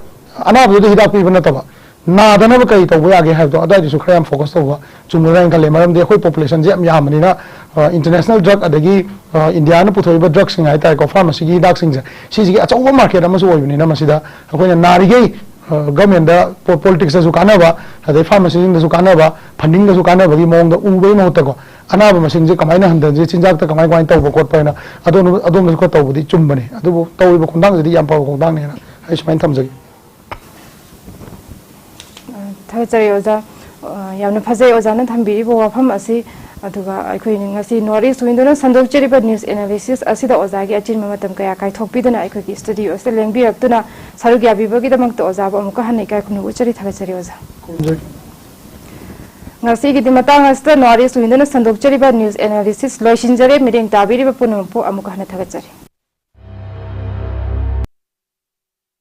ꯑꯅꯥꯕꯗꯨꯗ ꯍꯤꯗꯥꯛ ꯄꯤꯕ ꯅꯠꯇꯕ, ꯅꯥꯗꯅꯕ ꯀꯔꯤ ꯇꯧꯕ ꯌꯥꯒꯦ ꯍꯥꯏꯕꯗꯣ ꯑꯗꯨꯋꯥꯏꯗꯁꯨ ꯈꯔ ꯌꯥꯝ ꯐꯣꯀꯁ ꯇꯧꯕ ꯆꯨꯝꯒꯗ꯭ꯔꯥ ꯍꯥꯏꯅ ꯈꯜꯂꯦ꯫ ꯃꯔꯝꯗꯤ ꯑꯩꯈꯣꯏ ꯄꯣꯄꯨꯂꯦꯁꯟꯁꯦ ꯌꯥꯝ ꯌꯥꯝꯕꯅꯤꯅ, ꯑ, ꯏꯟꯇꯔꯅꯦꯁꯅꯦꯜ ꯗ꯭ꯔꯒ ꯑꯗꯒꯤ, ꯑ, ꯏꯟꯗꯤꯌꯥꯅ ꯄꯨꯊꯣꯛꯏꯕ ꯗ꯭ꯔꯒꯁꯤꯡ ꯍꯥꯏꯇꯥꯔꯦꯀꯣ, ꯐꯥꯔꯃꯥꯁꯤꯒꯤ ꯍꯤꯗꯥꯛꯁꯤꯡꯁꯦ, ꯁꯤꯁꯤꯒꯤ ꯑꯆꯧꯕ ꯃꯥꯔꯀꯦꯠ ꯑꯃꯁꯨ ꯑꯣꯏꯕꯅꯤꯅ, ꯃꯁꯤꯗ ꯑꯩꯈꯣꯏꯅ ꯅꯥꯔꯤꯈꯩ, ꯑ, ꯒꯚꯔꯟꯃꯦꯟꯗ ꯄꯣ-, ꯄꯣꯂꯤꯇꯤꯛꯁꯇꯁꯨ ꯀꯥꯟꯅꯕ, ꯑꯗꯩ ꯐꯥꯔꯃꯥꯁꯤꯁꯤꯡꯗꯁꯨ ꯀꯥꯟꯅꯕ, ꯐꯟꯗꯤꯡꯗꯁꯨ ꯀꯥꯟꯅꯕꯒꯤ ꯃꯑꯣꯡꯗ ꯎꯕꯒꯤ ꯃꯍꯨꯠꯇꯀꯣ, ꯑꯅꯥꯕ ꯃꯁꯤꯡꯁꯦ ꯀꯃꯥꯏꯅ ꯍꯟꯊꯍꯟꯁꯤ, ꯆꯤꯟꯖꯥꯛꯇ ꯀꯃꯥꯏ ꯀꯃꯥꯏꯅ ꯇꯧꯕ ꯈꯣꯠꯄ ꯍꯥꯏꯅ ꯑꯗꯣꯝ-, ꯑꯗꯣꯝꯗꯁꯨ ꯈꯔ ꯇꯧꯕꯗꯤ ꯆꯨꯝꯕꯅꯤ꯫ ꯑꯗꯨꯕꯨ ꯇꯧꯔꯤꯕ ꯈꯣꯡꯊꯥꯡꯁꯤꯗꯤ ꯌꯥꯝ ꯐꯕ ꯈꯣꯡꯊꯥꯡꯅꯦꯅ ꯑꯩ ꯁꯨꯃꯥꯏꯅ ꯊꯝꯖꯒꯦ꯫ ꯑ, ꯊꯥꯒꯠꯆꯔꯤ ꯑꯣꯖꯥ꯫ ꯑ, ꯌꯥꯝꯅ ꯐꯖꯩ ꯑꯣꯖꯥꯅ ꯊꯝꯕꯤꯔꯤꯕ ꯋꯥꯐꯝ ꯑꯁꯤ꯫ ꯑꯗꯨꯒ ꯑꯩꯈꯣꯏ ꯉꯁꯤ North East Window-ꯅ ꯁꯟꯗꯣꯛꯆꯔꯤꯕ news analysis ꯑꯁꯤꯗ ꯑꯣꯖꯥꯒꯤ ꯑꯆꯤꯟꯕ ꯃꯇꯝ ꯀꯌꯥ ꯀꯥꯏꯊꯣꯛꯄꯤꯗꯨꯅ ꯑꯩꯈꯣꯏꯒꯤ studio ꯑꯁꯤꯗ ꯂꯦꯡꯕꯤꯔꯛꯇꯨꯅ ꯁꯔꯨꯛ ꯌꯥꯕꯤꯕꯒꯤꯗꯃꯛꯇ ꯑꯣꯖꯥꯕꯨ ꯑꯃꯨꯛꯀ ꯍꯟꯅ ꯏꯀꯥꯏ ꯈꯨꯝꯅꯕ ꯎꯠꯆꯔꯤ꯫ ꯊꯥꯒꯠꯆꯔꯤ ꯑꯣꯖꯥ꯫ ꯈꯨꯔꯨꯝꯖꯔꯤ꯫ ꯉꯁꯤꯒꯤꯗꯤ ꯃꯇꯥꯡ ꯑꯁꯤꯗ North East Window-ꯅ ꯁꯟꯗꯣꯛꯆꯔꯤꯕ news analysis ꯂꯣꯏꯁꯤꯟꯖꯔꯦ꯫ ꯃꯤꯠꯌꯦꯡ ꯇꯥꯕꯤꯔꯤꯕ ꯄꯨꯝꯅꯃꯛꯄꯨ ꯑꯃꯨꯛꯀ ꯍꯟꯅ ꯊꯥꯒꯠꯆꯔꯤ꯫